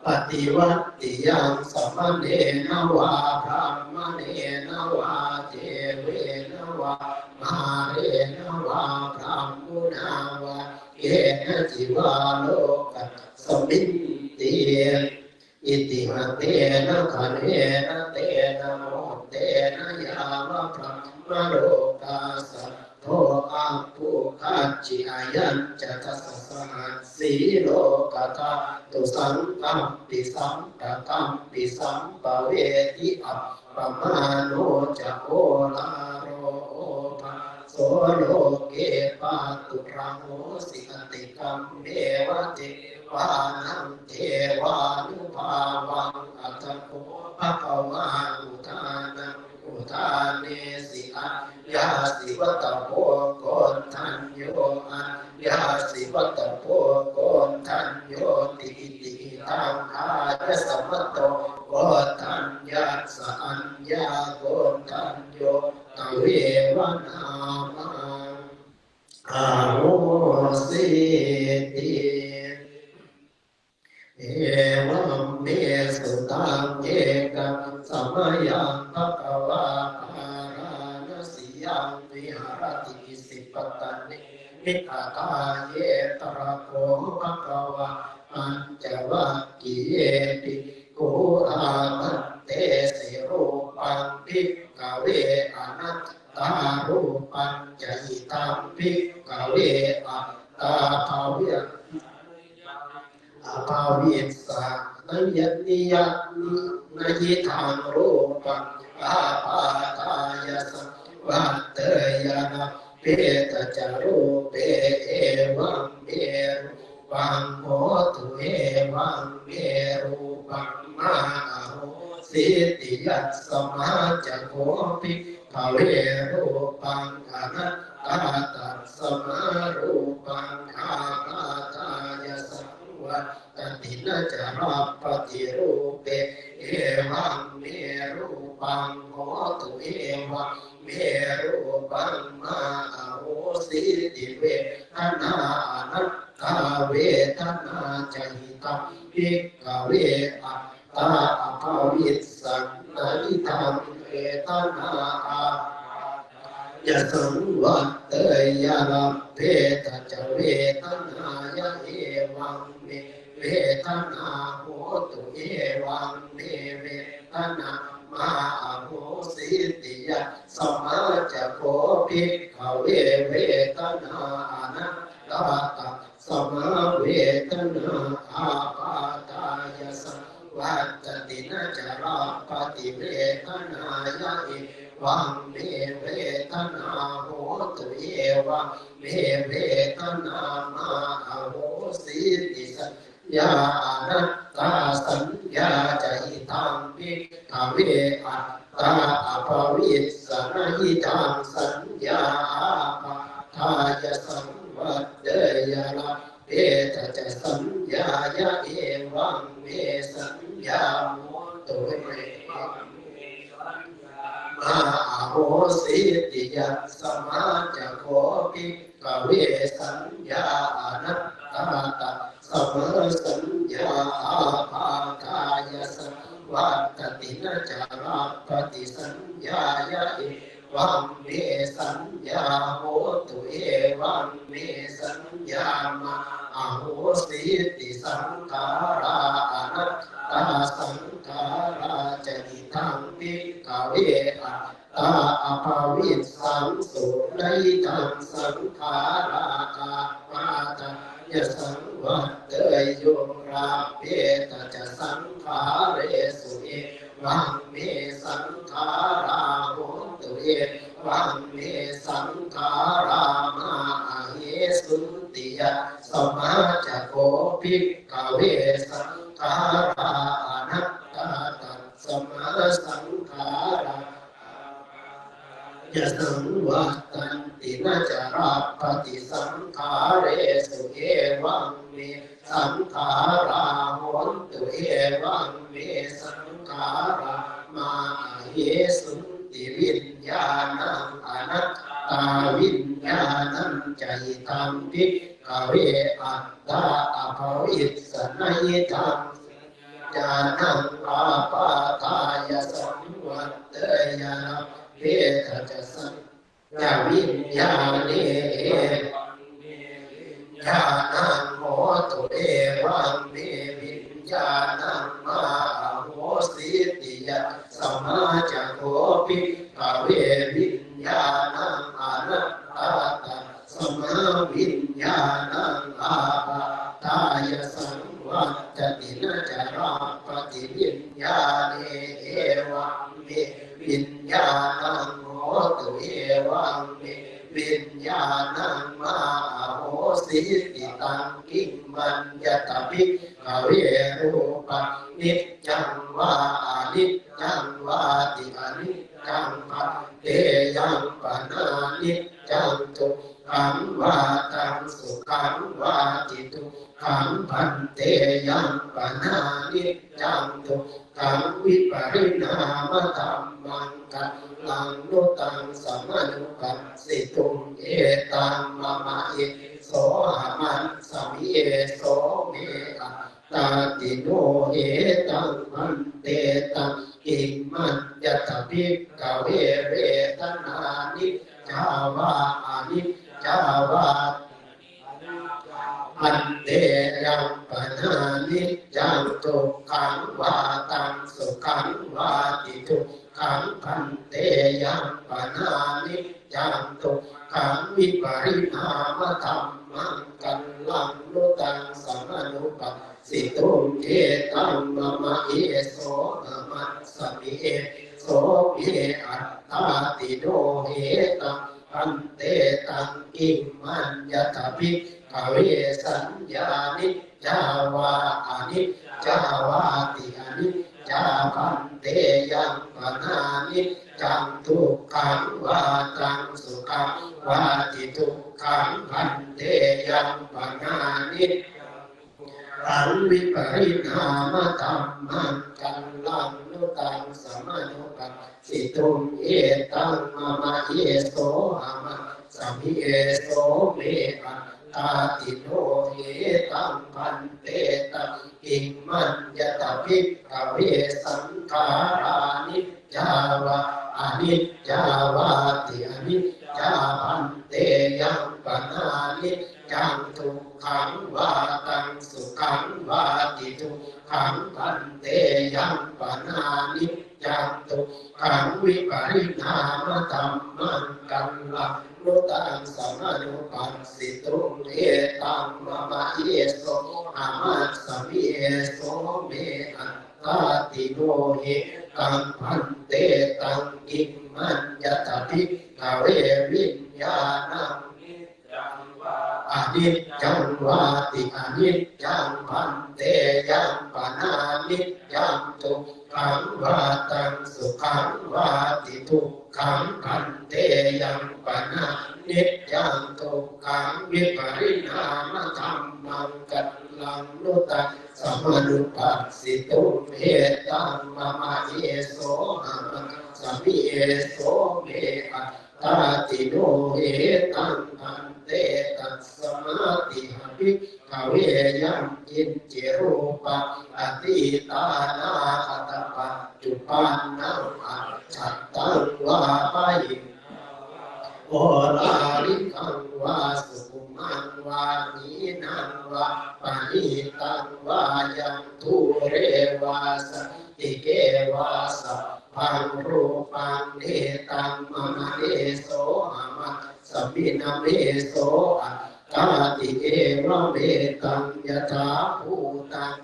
appaṭivattiyaṃ samaṇena vā brāhmaṇena vā devena vā mārena vā brahmunā vā kenaci vā lokasminti. Itiha tena khaṇena tena muhuttena yāva brahmalokā saddo abbhuggacchi. Ayañca dasasahassī lokadhātu saṅkampi sampakampi sampavedhi. Appamāṇo ca oḷāro obhāso loke pāturahosi atikkammeva devānaṃ devānubhāvaṃ. Atha kho bhagavā udānaṃ udānesi: Aññāsi vata bho koṇḍañño, aññāsi vata bho koṇḍaññoti. Itihidaṃ āyasmato koṇḍaññassa aññākoṇḍañño tveva nāmaṃ ahosīti. Evaṃ me sutaṃ. Ekaṃ samayaṃ bhagavā Bārāṇasiyaṃ viharati Isipatane Migadāye. Tatra kho bhagavā pañcavaggiye bhikkhū āmantesi: Rūpaṃ bhikkhave anattā, rūpañca idaṃ bhikkhave attā bhava- abhavissa, naya- niya- nayidaṃ rūpaṃ ābādhāya saṃvatteyya, labbhetha ca rūpe. Evaṃ me rūpaṃ hotu, evaṃ me rūpaṃ mā ahosīti. Yasmā ca kho bhikkhave rūpaṃ anattā, tasmā rūpaṃ ābādhāya saṃvattati, na ca labbhati rūpe. Evaṃ me rūpaṃ hotu, evaṃ me rūpaṃ mā ahosīti. Vedanā anattā, vedanā ca idaṃ bhikkhave attā abhavissaṃ, nayidaṃ vedanā ābādhāya saṃvatteyya, labbhetha ca vedanāya. Evaṃ me vedanā hotu, evaṃ me vedanā mā ahosīti. Yasmā ca kho bhikkhave vedanā anattā, tasmā vedanā ābādhāya saṃvattati, na ca labbhati vedanāya. Evaṃ me vedanā hotu, evaṃ me vedanā mā ahosīti. Saññā anattā, saññā ca idaṃ bhikkhave attā abhavissa, nayidaṃ saññā ābādhāya saṃvatteyya, labbhetha ca saññāya. Evaṃ me saññā hotu, evaṃ me saññā mā ahosīti. Yasmā ca kho bhikkhave saññā anattā, tasmā saññā ābādhāya saṃvattati, na ca labbhati saññāya. Evaṃ me saññā hotu, evaṃ me saññā mā ahosīti. Saṅkhārā anattā, saṅkhārā ca idaṃ bhikkhave attā tā abhavissaṃsu. Nayidaṃ saṅkhārā ābādhāya saṃvatteyyu, labbhetha ca saṅkhāresu. Evaṃ me saṅkhārā hontu, evaṃ me saṅkhārā mā ahesunti. Yasmā ca kho bhikkhave saṅkhārā anattā, tasmā saṅkhārā ābādhāya saṃvattanti, na ca labbhati saṅkhāresu. Evaṃ me saṅkhārā hontu, evaṃ me saṅkhārā mā ahesunti. Viññāṇaṃ anattā, viññāṇañca idaṃ bhikkhave attā abhavissa. Nayidaṃ saññāṇaṃ ābādhāya saṃvatteyya, labbhetha ca saṅ ca viññāṇe. Evaṃ me viññāṇaṃ hotu, evaṃ me viññāṇaṃ mā ahosīti. Yasmā ca kho bhikkhave viññāṇaṃ anattā, tasmā viññāṇaṃ ābādhāya saṃvattati, na ca labbhati viññāṇe. Evaṃ me viññāṇaṃ hotu, evaṃ me viññāṇaṃ mā ahosīti. Taṃ kiṃ maññatha bhikkhave rūpaṃ niccaṃ vā aniccaṃ vāti. Aniccaṃ bhante. Yaṃ panāniccaṃ dukkhaṃ vā taṃ sukhaṃ vāti. Dukkhaṃ bhante. Yaṃ panāniccaṃ dukkhaṃ vipariṇāmadhammaṃ kallaṃ nu taṃ samanupassituṃ. Etaṃ mama, esohamasmi, eso me attāti. No hetaṃ bhante. Taṃ kiṃ maññatha bhikkhave vedanā niccā vā aniccā vā bhante. Yaṃ panāniccaṃ dukkhaṃ vā taṃ sukhaṃ vāti. Dukkhaṃ bhante. Yaṃ panāniccaṃ dukkhaṃ vipariṇāmadhammaṃ kallaṃ nu taṃ samanupassituṃ. Etaṃ mama, esohamasmi, eso me attāti. No hetaṃ bhante. Taṃ kiṃ maññatha bhikkhave saññā niccā vā aniccā vāti. Aniccā bhante. Yaṃ panāniccaṃ dukkhaṃ vā taṃ sukhaṃ vāti. Dukkhaṃ bhante. Yaṃ panāniccaṃ dukkhaṃ vipariṇāmadhammaṃ kallaṃ nu taṃ samanupassituṃ. Etaṃ mama, esohamasmi, eso me attāti. No hetaṃ bhante. Taṃ kiṃ maññatha bhikkhave saṅkhārā niccā vā aniccā vāti. Aniccā bhante. Yaṃ panāniccaṃ dukkhaṃ vā taṃ sukhaṃ vāti. Dukkhaṃ bhante. Yaṃ panāniccaṃ dukkhaṃ vipariṇāmadhammaṃ kallaṃ nu taṃ samanupassituṃ. Etaṃ mama, esohamasmi, eso me attāti. No hetaṃ bhante. Taṃ kiṃ maññatha bhikkhave viññāṇaṃ aniccaṃ vāti. Aniccaṃ bhante. Yaṃ panāniccaṃ dukkhaṃ vā taṃ sukhaṃ vāti. Dukkhaṃ bhante. Yaṃ panāniccaṃ dukkhaṃ vipariṇāmadhammaṃ kallaṃ nu taṃ samanupassituṃ. Etaṃ mama, esohamasmi, eso me attāti. No hetaṃ bhante. Tasmātiha bhikkhave yaṃ kiñci rūpaṃ atītānāgatapaccuppannaṃ ajjhattaṃ vā bahiddhā vā oḷārikaṃ vā sukhumaṃ vā hīnaṃ vā paṇītaṃ vā yaṃ dūre vā santike vā sabbā Taṃ rūpaṃ netaṃ mama nesohamasmi na meso attāti, evametaṃ yathābhūtaṃ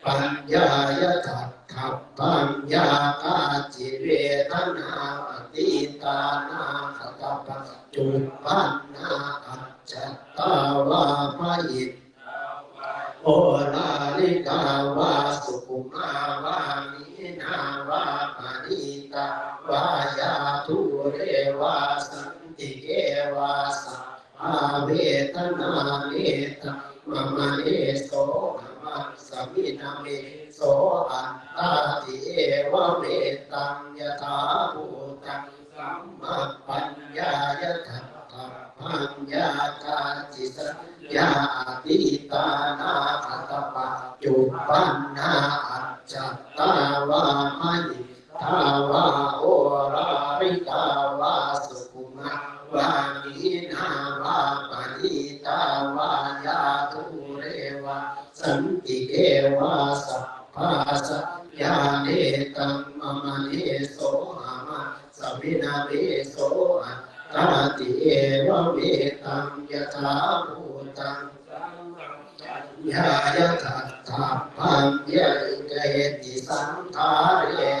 sammappaññāya daṭṭhabbaṃ. Yā kāci vedanā atītānāgatapac cuppannā ajjhattā vā bahiddhā vā oḷārikā vā sukkhumā vā hīnā vā paṇītā vā yā dūre vā santike vā, sabbā vedanā netaṃ mama nesohamasmi na meso attāti, evametaṃ yathābhūtaṃ sammappaññāya daṭṭhabbaṃ. Yā kāci saññā atītānāgatapaccuppanna ajjhattā vā bahiddhā vā oḷārikā vā sukkhumā vā hīnā vā paṇītā vā yā dūre vā santike vā, sabbā saññā netaṃ mama nesohamasmi na meso attāti, evametaṃ yathābhūtaṃ sammappaññāya daṭṭhabbaṃ. Ye keci saṅkhāre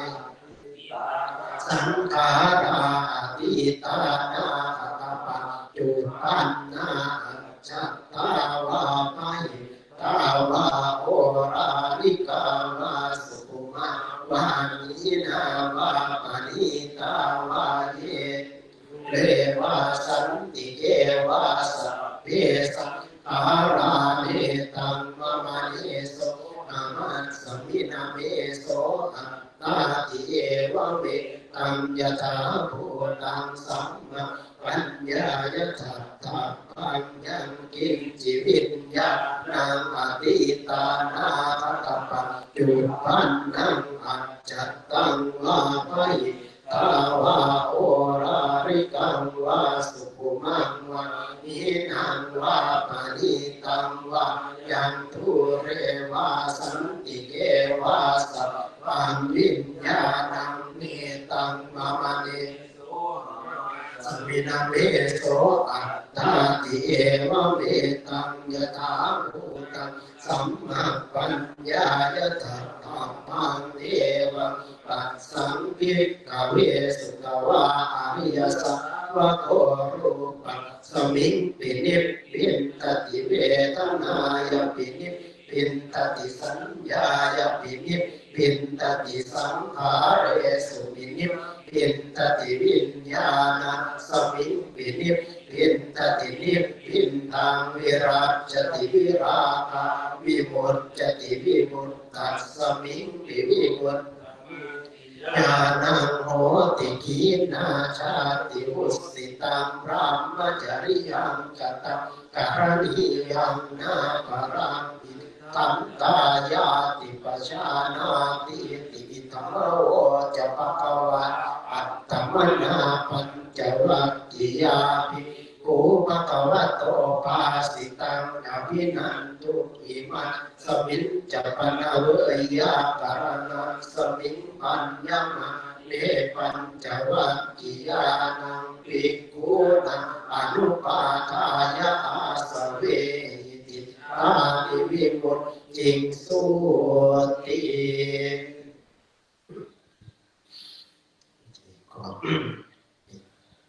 saṅkhārā atītānāgatapaccuppanna ajjhattā vā bahiddhā vā oḷārikā vā sukkhumā vā hīnā vā paṇītā vā ye dūre vā santike vā, sabbe saṅkhārā netaṃ mama nesohamasmi na meso attāti, evametaṃ yathābhūtaṃ sammappaññāya daṭṭhabbaṃ. Yaṃ kiñci viññāṇaṃ atītānāgatapaccuppannaṃ ajjhattaṃ vā bahiddhā vā oḷārikaṃ vā sukhumaṃ vā hīnaṃ vā paṇītaṃ vā yaṃ dūre vā santike vā, sabbaṃ viññāṇaṃ netaṃ mama nesohamasmi na meso attāti, evametaṃ yathābhūtaṃ sammappaññāya daṭṭhabbaṃ. Evaṃ passaṃ bhikkhave sutavā ariyasāvako rūpasmiṃpi nibbindati, vedanāyapi nibbindati, saññāyapi nibbindati, saṅkhāresupi nibbindati, viññāṇasmiṃpi nibbindati, nibbindaṃ virajjati, virāgā vimuccati, vimuttasmiṃpi vimuttamāti, ñāṇaṃ hoti. Khīṇā jāti, vusitaṃ brahmacariyaṃ, kataṃ karaṇīyaṃ nāparaṃ itthattāyāti pajānātīti. Idamavoca bhagavā. Attamanā pañcavaggiyā bhikkhū bhagavato bhāsitaṃ abhinanduṃ. Imasmiñca pana veyyākaraṇasmiṃ bhaññamāne pañcavaggiyānaṃ bhikkhūnaṃ anupādāya āsavehi cittāni vimucciṃsūti. ก็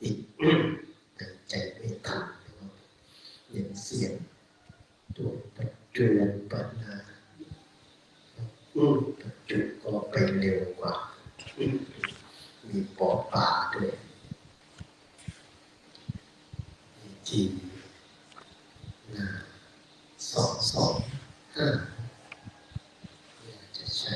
อีก หายใจไม่ทัน เป็นเสียง ตัวประจุปัญหา อืม ประจุก็ไปเร็วกว่า อืม มีปอปลาด้วย อีกที หน้า สองสองห้า น่าจะใช่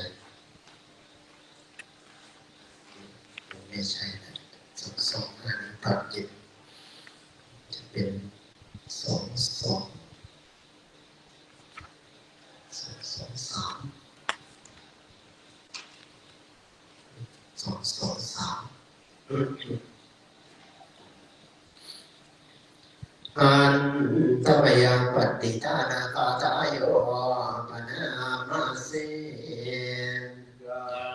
ไม่ใช่นะ สองสองห้า นี่ปรับเก็บ จะเป็น สองสอง สองสองสาม สองสองสาม Handa mayaṃ pattidānagāthāyo bhaṇāma se.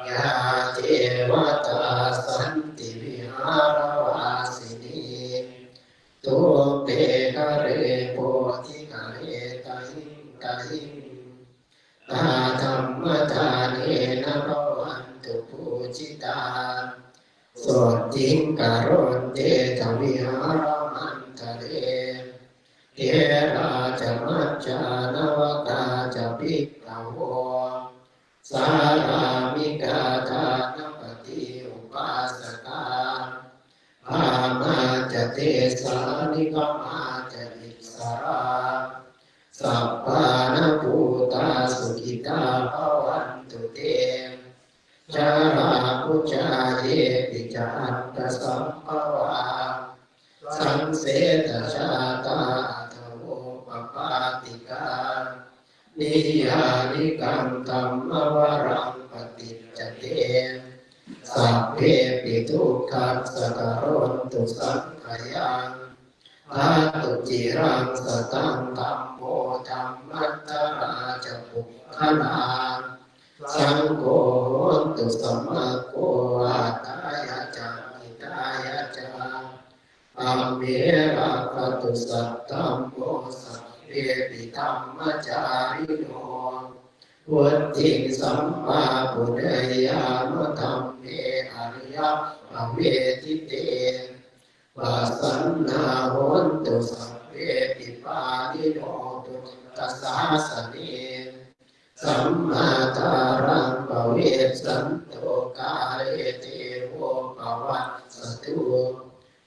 Yā ceva vihāramantare. Therā ca majjhā navakā ca bhikkhavo, sārāmikā dānapatī upāsakā, gāmā ca desā nigamā ca issarā, sappāṇabhūtā sukhitā bhavantu te. Jalābujā yepi ca aṇḍasambhavā, saṃsedajātā athavopapātikā, niyyānikaṃ dhammavaraṃ paṭicca te, sabbepi dukkhassa karontu saṅkhayaṃ. Ṭhātu ciraṃ sataṃ dhammo, dhammaddharā ca puggalā, saṅgho hotu samaggo, atthāya ca hitāya ca. Amhe rakkhatu saddhammo, sabbepi dhammacārino, vuḍḍhiṃ sampāpuṇeyyāma, dhamme ariyappavedite. Pasannā hontu sabbepi, pāṇino buddhasāsane. Sammā dhāraṃ pavecchanto, kāle devo pavassatu.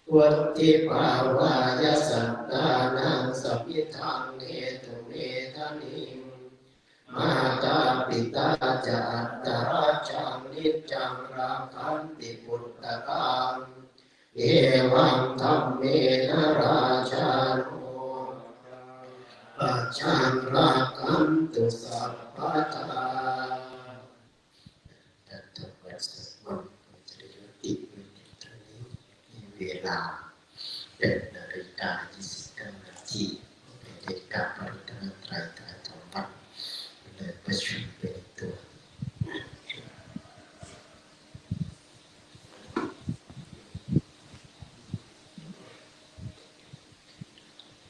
Vuḍḍhibhāvāya sattānaṃ, samiddhaṃ netu medaniṃ. Mātā pitā ca atrajaṃ, niccaṃ rakkhanti puttakaṃ. Evaṃ dhammena rājāno, pajaṃ rakkhantu sabbadā. ท่านทั้งหมดสวดมนต์ก็จะได้ยุติไว้เพียงเท่านี้ มีเวลาแปดนาฬิกายี่สิบเก้านาที เป็นนาฬิกาพระรัตนตรัย ท้ายของวัน เลยประชุมเป็นตัว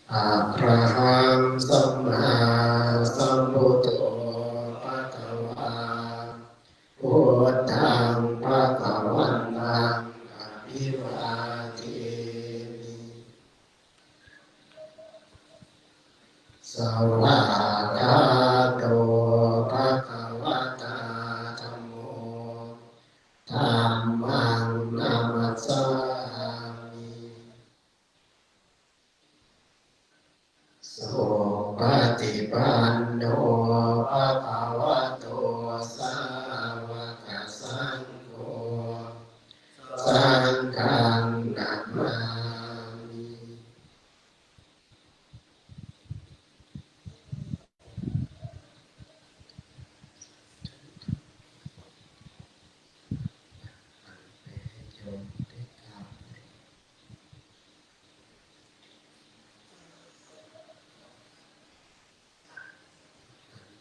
Arahaṃ sammāsambuddho bhagavā, buddhaṃ bhagavantaṃ abhivādemi. Svākkhāto bhagavatā dhammo, dhammaṃ namassāmi. Supaṭipanno bhagavato sāvakasaṅgho, saṅghaṃ namāmi.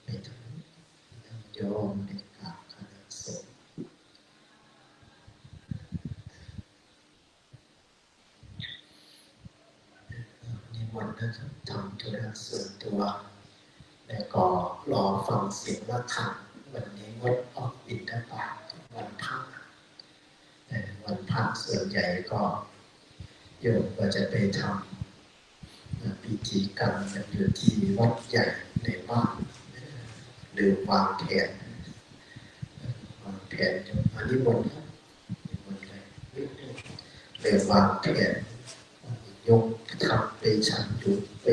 ไปทางโยมในกราบคณะสงฆ์ นิมนต์นะครับ ทำธุระส่วนตัว แล้วก็รอฟังเสียงระฆัง วันนี้งดออกบิณฑบาต วันพระ แต่วันพระส่วนใหญ่ก็โยมก็จะไปทำพิธีกรรมกันอยู่ที่วัดใหญ่ในบ้าน ลืมวางแผน วางแผน โยม อ่ะ นิมนต์ครับ นิมนต์เลย ลืมวางแผน ยกทัพไปฉันอยู่ ไป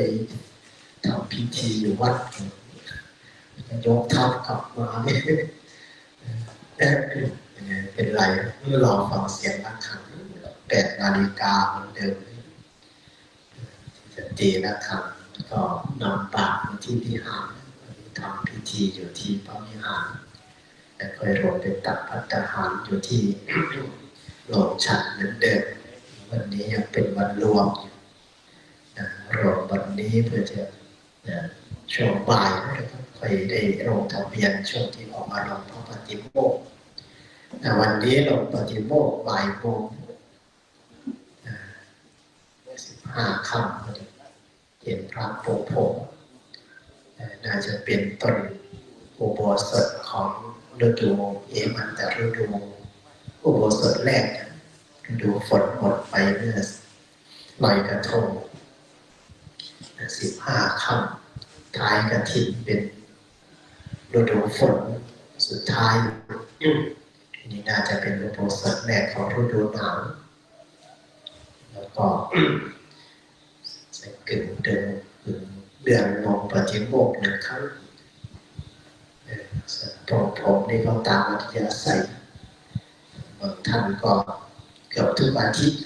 ทำพิธีอยู่วัด ยกทัพกลับมาเนี่ย เป็นไร เมื่อรอฟังเสียงระฆัง แปดนาฬิกาเหมือนเดิม ที่จะตีระฆัง ก็นำบาตรมาที่วิหาร ทำพิธีอยู่ที่พระวิหาร แล้วค่อยลงไปตักภัตตาหารอยู่ที่โรงฉันเหมือนเดิม วันนี้ยังเป็นวันรวมอยู่นะ รวมวันนี้เพื่อจะ นะ ช่วงบ่ายนะครับ ค่อยได้ลงทะเบียนช่วงที่ออกมาลงพระปาฏิโมกข์ แต่วันนี้ลงปาฏิโมกข์บ่ายโมง นะ สิบห้าค่ำพอดี เห็นพระปกผม เอ่อ น่าจะเป็นต้นอุโบสถของฤดู เหมันตฤดู อุโบสถแรกนะ ฤดูฝนหมดไปเมื่อ ลอยกระทง สิบห้าค่ำ ท้ายกฐิน เป็นฤดูฝนสุดท้าย นี่น่าจะเป็นอุโบสถแรกของฤดูหนาว แล้วก็ จะกึ่งเดือน กึ่งเดือนลงปาฏิโมกข์หนึ่งครั้ง เอ่อ ส่วนปรงผมนี่ก็ตามอัธยาศัย บางท่านก็เกือบทุกอาทิตย์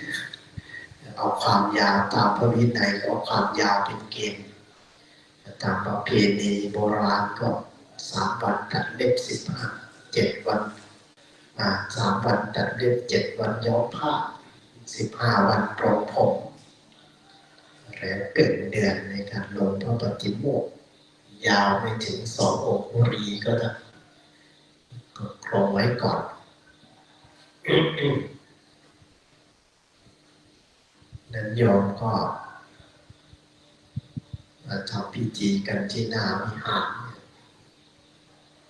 เอาความยาวตามพระวินัย เอาความยาวเป็นเกณฑ์ ตามประเพณีโบราณก็สามวันตัดเล็บ สิบห้า เจ็ดวัน อ่า สามวันตัดเล็บ เจ็ดวันย้อมผ้า สิบห้าวันปรงผม แล้วเกินเดือนในการลงพระปาฏิโมกข์ ยาวไปถึงสององคุลีก็ได้ ก็ครองไว้ก่อน นั้นโยมก็มาทำพิธีกันที่หน้าวิหาร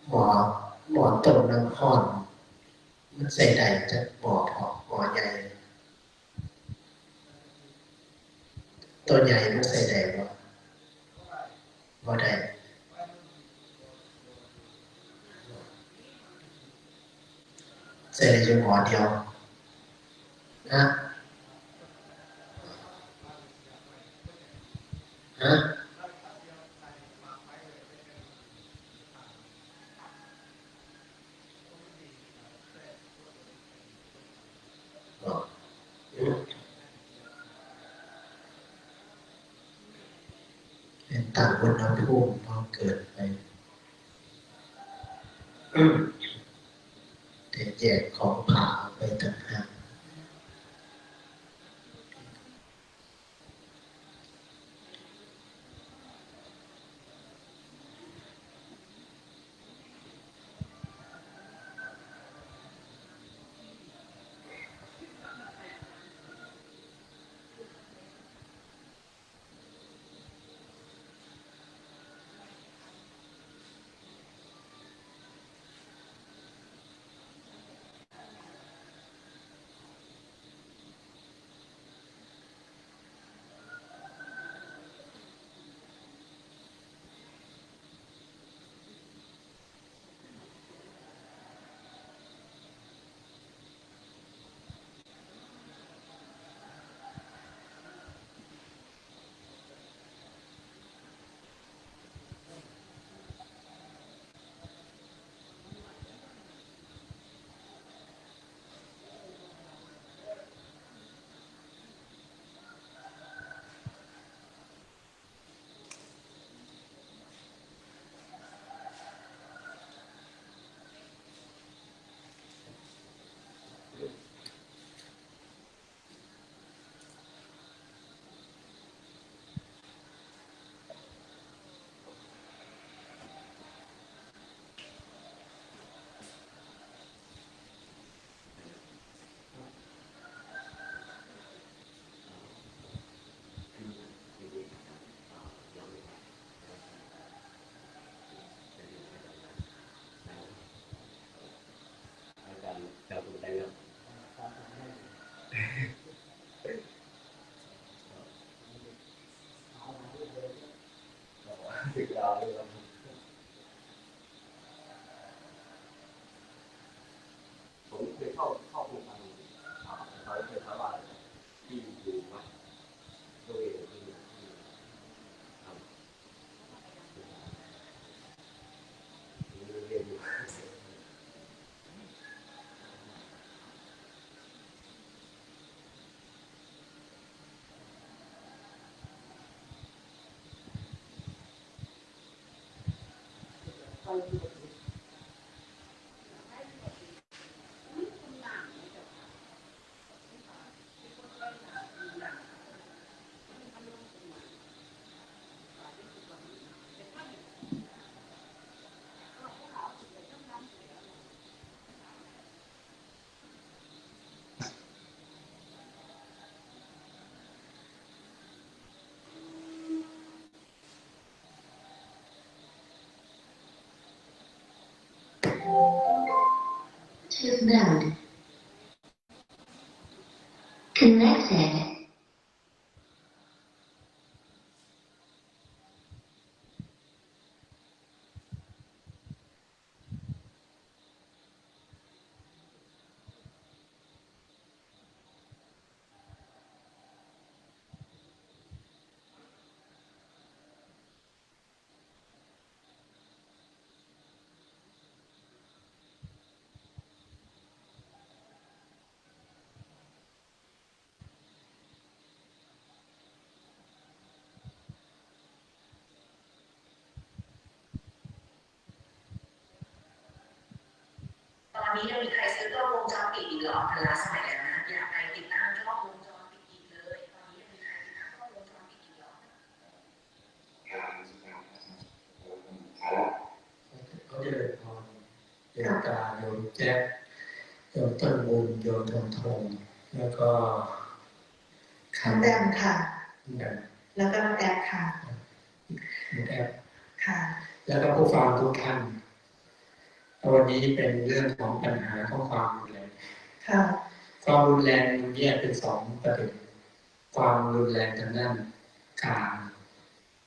หม้อ หม้อต้มน้ำร้อน มันใส่ได้จักหม้อพอ หม้อใหญ่ ตัวใหญ่มันใส่ได้บ่ บ่ได้ ใส่ได้อยู่หม้อเดียว ฮะ ฮะ เห็นตั้งอุณหภูมิมันเกินไป แต่แยกของผ่าออกไปต่างหาก ผมเคยเข้า เข้าโครงการ อ่า ตอนนั้นเป็นพระบาท ที่อยู่วัด ก็เลย ครับ เรียนอยู่ Tune mode. Connected. นี้ยังมีใครซื้อกล้องวงจรปิดอีกเหรอ มันล้าสมัยแล้วนะ อย่าไปติดตั้งกล้องวงจรปิดอีกเลย ตอนนี้ยังมีใครติดตั้งกล้องวงจรปิดอีกเหรอ ก็เจริญพรโยมตาโยมแจ๊คโยมต้นบุญโยมทองทอง แล้วก็ น้องแบมค่ะ แบบ แล้วก็น้องแอปค่ะ แอป ค่ะ แล้วก็ผู้ฟังทุกท่าน วันนี้เป็นเรื่องของปัญหาของความรุนแรง ค่ะ ความรุนแรงมันแยกเป็นสองประเด็น ความรุนแรงทางด้านกาย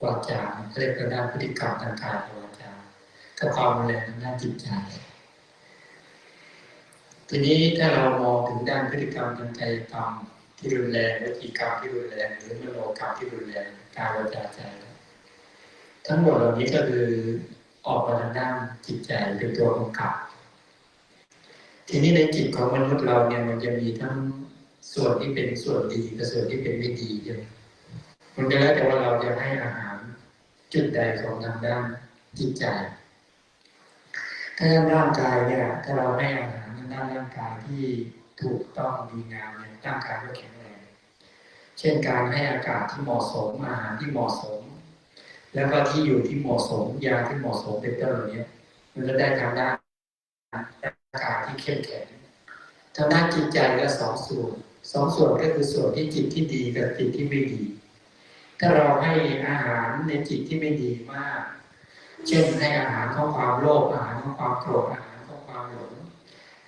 วาจาเรียกว่าด้านพฤติกรรมทางกายวาจากับความรุนแรงทางด้านจิตใจ ทีนี้ถ้าเรามองถึงด้านพฤติกรรมทางกายกรรมที่รุนแรงวจีกรรมที่รุนแรงหรือมโนกรรมที่รุนแรงกายวาจาใจ ทั้งหมดเหล่านี้ก็คือออกมาทางด้านจิตใจเป็นตัวกำกับ ทีนี้ในจิตของมนุษย์เราเนี่ยมันจะมีทั้งส่วนที่เป็นส่วนดีกับส่วนที่เป็นไม่ดีใช่ไหมมันก็แล้วแต่ว่าเราจะให้อาหารจุดใดของทางด้านจิตใจ ถ้าด้านร่างกายเนี่ยถ้าเราให้อาหารทางด้านร่างกายที่ถูกต้องดีงามเนี่ยร่างกายก็แข็งแรง เช่นการให้อากาศที่เหมาะสมอาหารที่เหมาะสม แล้วก็ที่อยู่ที่เหมาะสมยาที่เหมาะสมเป็นต้นเหล่านี้มันจะได้ทางด้านร่างกายที่เข้มแข็ง ทางด้านจิตใจก็สองส่วนสองส่วนก็คือส่วนที่จิตที่ดีกับจิตที่ไม่ดี ถ้าเราให้อาหารในจิตที่ไม่ดีมาก เช่นให้อาหารของความโลภอาหารของความโกรธอาหารของความหลง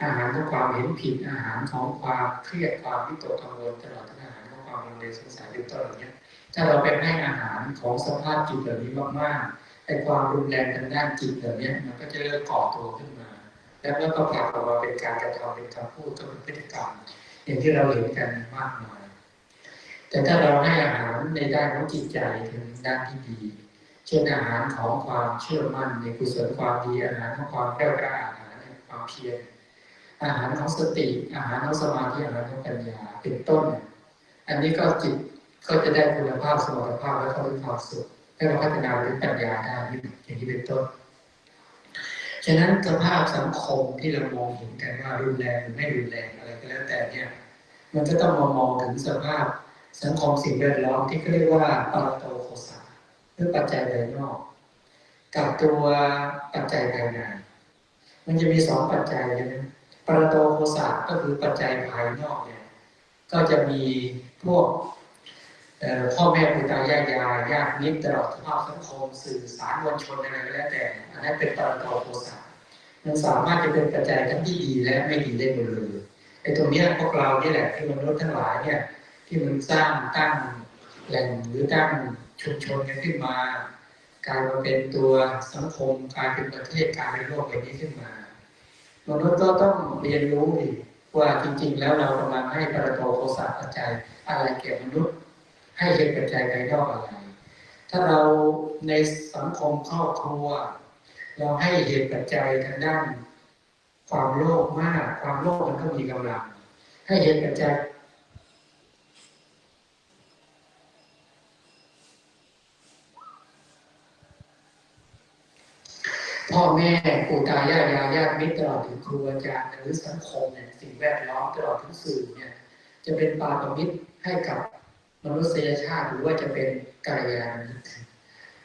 อาหารของความเห็นผิดอาหารของความเครียดความวิตกกังวลตลอดถึงอาหารของความลังเลสงสัยเป็นต้นเหล่านี้ถ้าเราไปให้อาหารของสภาพจิตเหล่านี้มากๆไอ้ความรุนแรงทางด้านจิตเหล่านี้มันก็จะเริ่มก่อตัวขึ้นมา แล้วมันก็ผลักออกมาเป็นการกระทำเป็นคำพูดก็เป็นพฤติกรรมอย่างที่เราเห็นกันมากมาย แต่ถ้าเราให้อาหารในด้านของจิตใจถึงด้านที่ดี เช่นอาหารของความเชื่อมั่นในกุศลความดีอาหารของความแกล้วกล้าอาหารแห่งความเพียรอาหารของสติ อาหารของสมาธิอาหารของปัญญาเป็นต้น อันนี้ก็จิตก็จะได้คุณภาพสมรรถภาพและก็มีความสุขให้เราพัฒนาเป็นปัญญาได้อย่างนี้เป็นต้น ฉะนั้นสภาพสังคมที่เรามองเห็นกันว่ารุนแรงหรือไม่รุนแรงอะไรก็แล้วแต่เนี่ย มันก็ต้องมามองถึงสภาพสังคมสิ่งแวดล้อมที่เขาเรียกว่าปรโตโคสะหรือปัจจัยภายนอก กับตัวปัจจัยภายใน มันจะมีสองปัจจัยใช่ไหมปรโตโคสะก็คือปัจจัยภายนอกเนี่ย ก็จะมีพวกเอ่อพ่อแม่ปู่ตายายยายญาติมิตรตลอดสภาพสังคมสื่อสารมวลชนอะไรก็แล้วแต่ อันนั้นเป็นปรโตโคสะมันสามารถจะเป็นปัจจัยทั้งที่ดีและไม่ดีได้หมดเลยไอ้ตรงเนี้ยพวกเรานี่แหละที่มนุษย์ทั้งหลายเนี่ยที่มันสร้างตั้งแหล่งหรือตั้งชุมชนกันขึ้นมา กลายมาเป็นตัวสังคมกลายเป็นประเทศกลายเป็นโลกใบนี้ขึ้นมา มนุษย์ก็ต้องเรียนรู้อีกว่าจริงๆ แล้วเรากำลังให้ปรโตโคสะปัจจัยอะไรแก่มนุษย์ ให้เหตุปัจจัยภายนอกอะไร ถ้าเราในสังคมครอบครัว เราให้เหตุปัจจัยทางด้านความโลภมาก ความโลภมันก็มีกำลัง ให้เหตุปัจจัย พ่อแม่ปู่ตายายยายญาติมิตรตลอดถึงครูอาจารย์หรือสังคมเนี่ยสิ่งแวดล้อมตลอดถึงสื่อเนี่ยจะเป็นปาปมิตรให้กับมนุษยชาติหรือว่าจะเป็นกัลยาณมิตร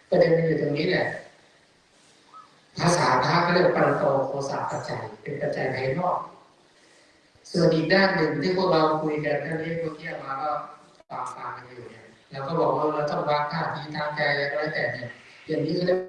ประเด็นมันอยู่ตรงนี้แหละ ภาษาพระเขาเรียกปรโตโคสะปัจจัย เป็นปัจจัยภายนอก ส่วนอีกด้านหนึ่งที่พวกเราคุยกันเรื่องนี้เมื่อกี้มาก็ฟังฟังกันอยู่เนี่ยเราก็บอกว่าเราต้องวางท่าทีทางใจอะไรก็แล้วแต่เนี่ยอย่างนี้เขาเรียก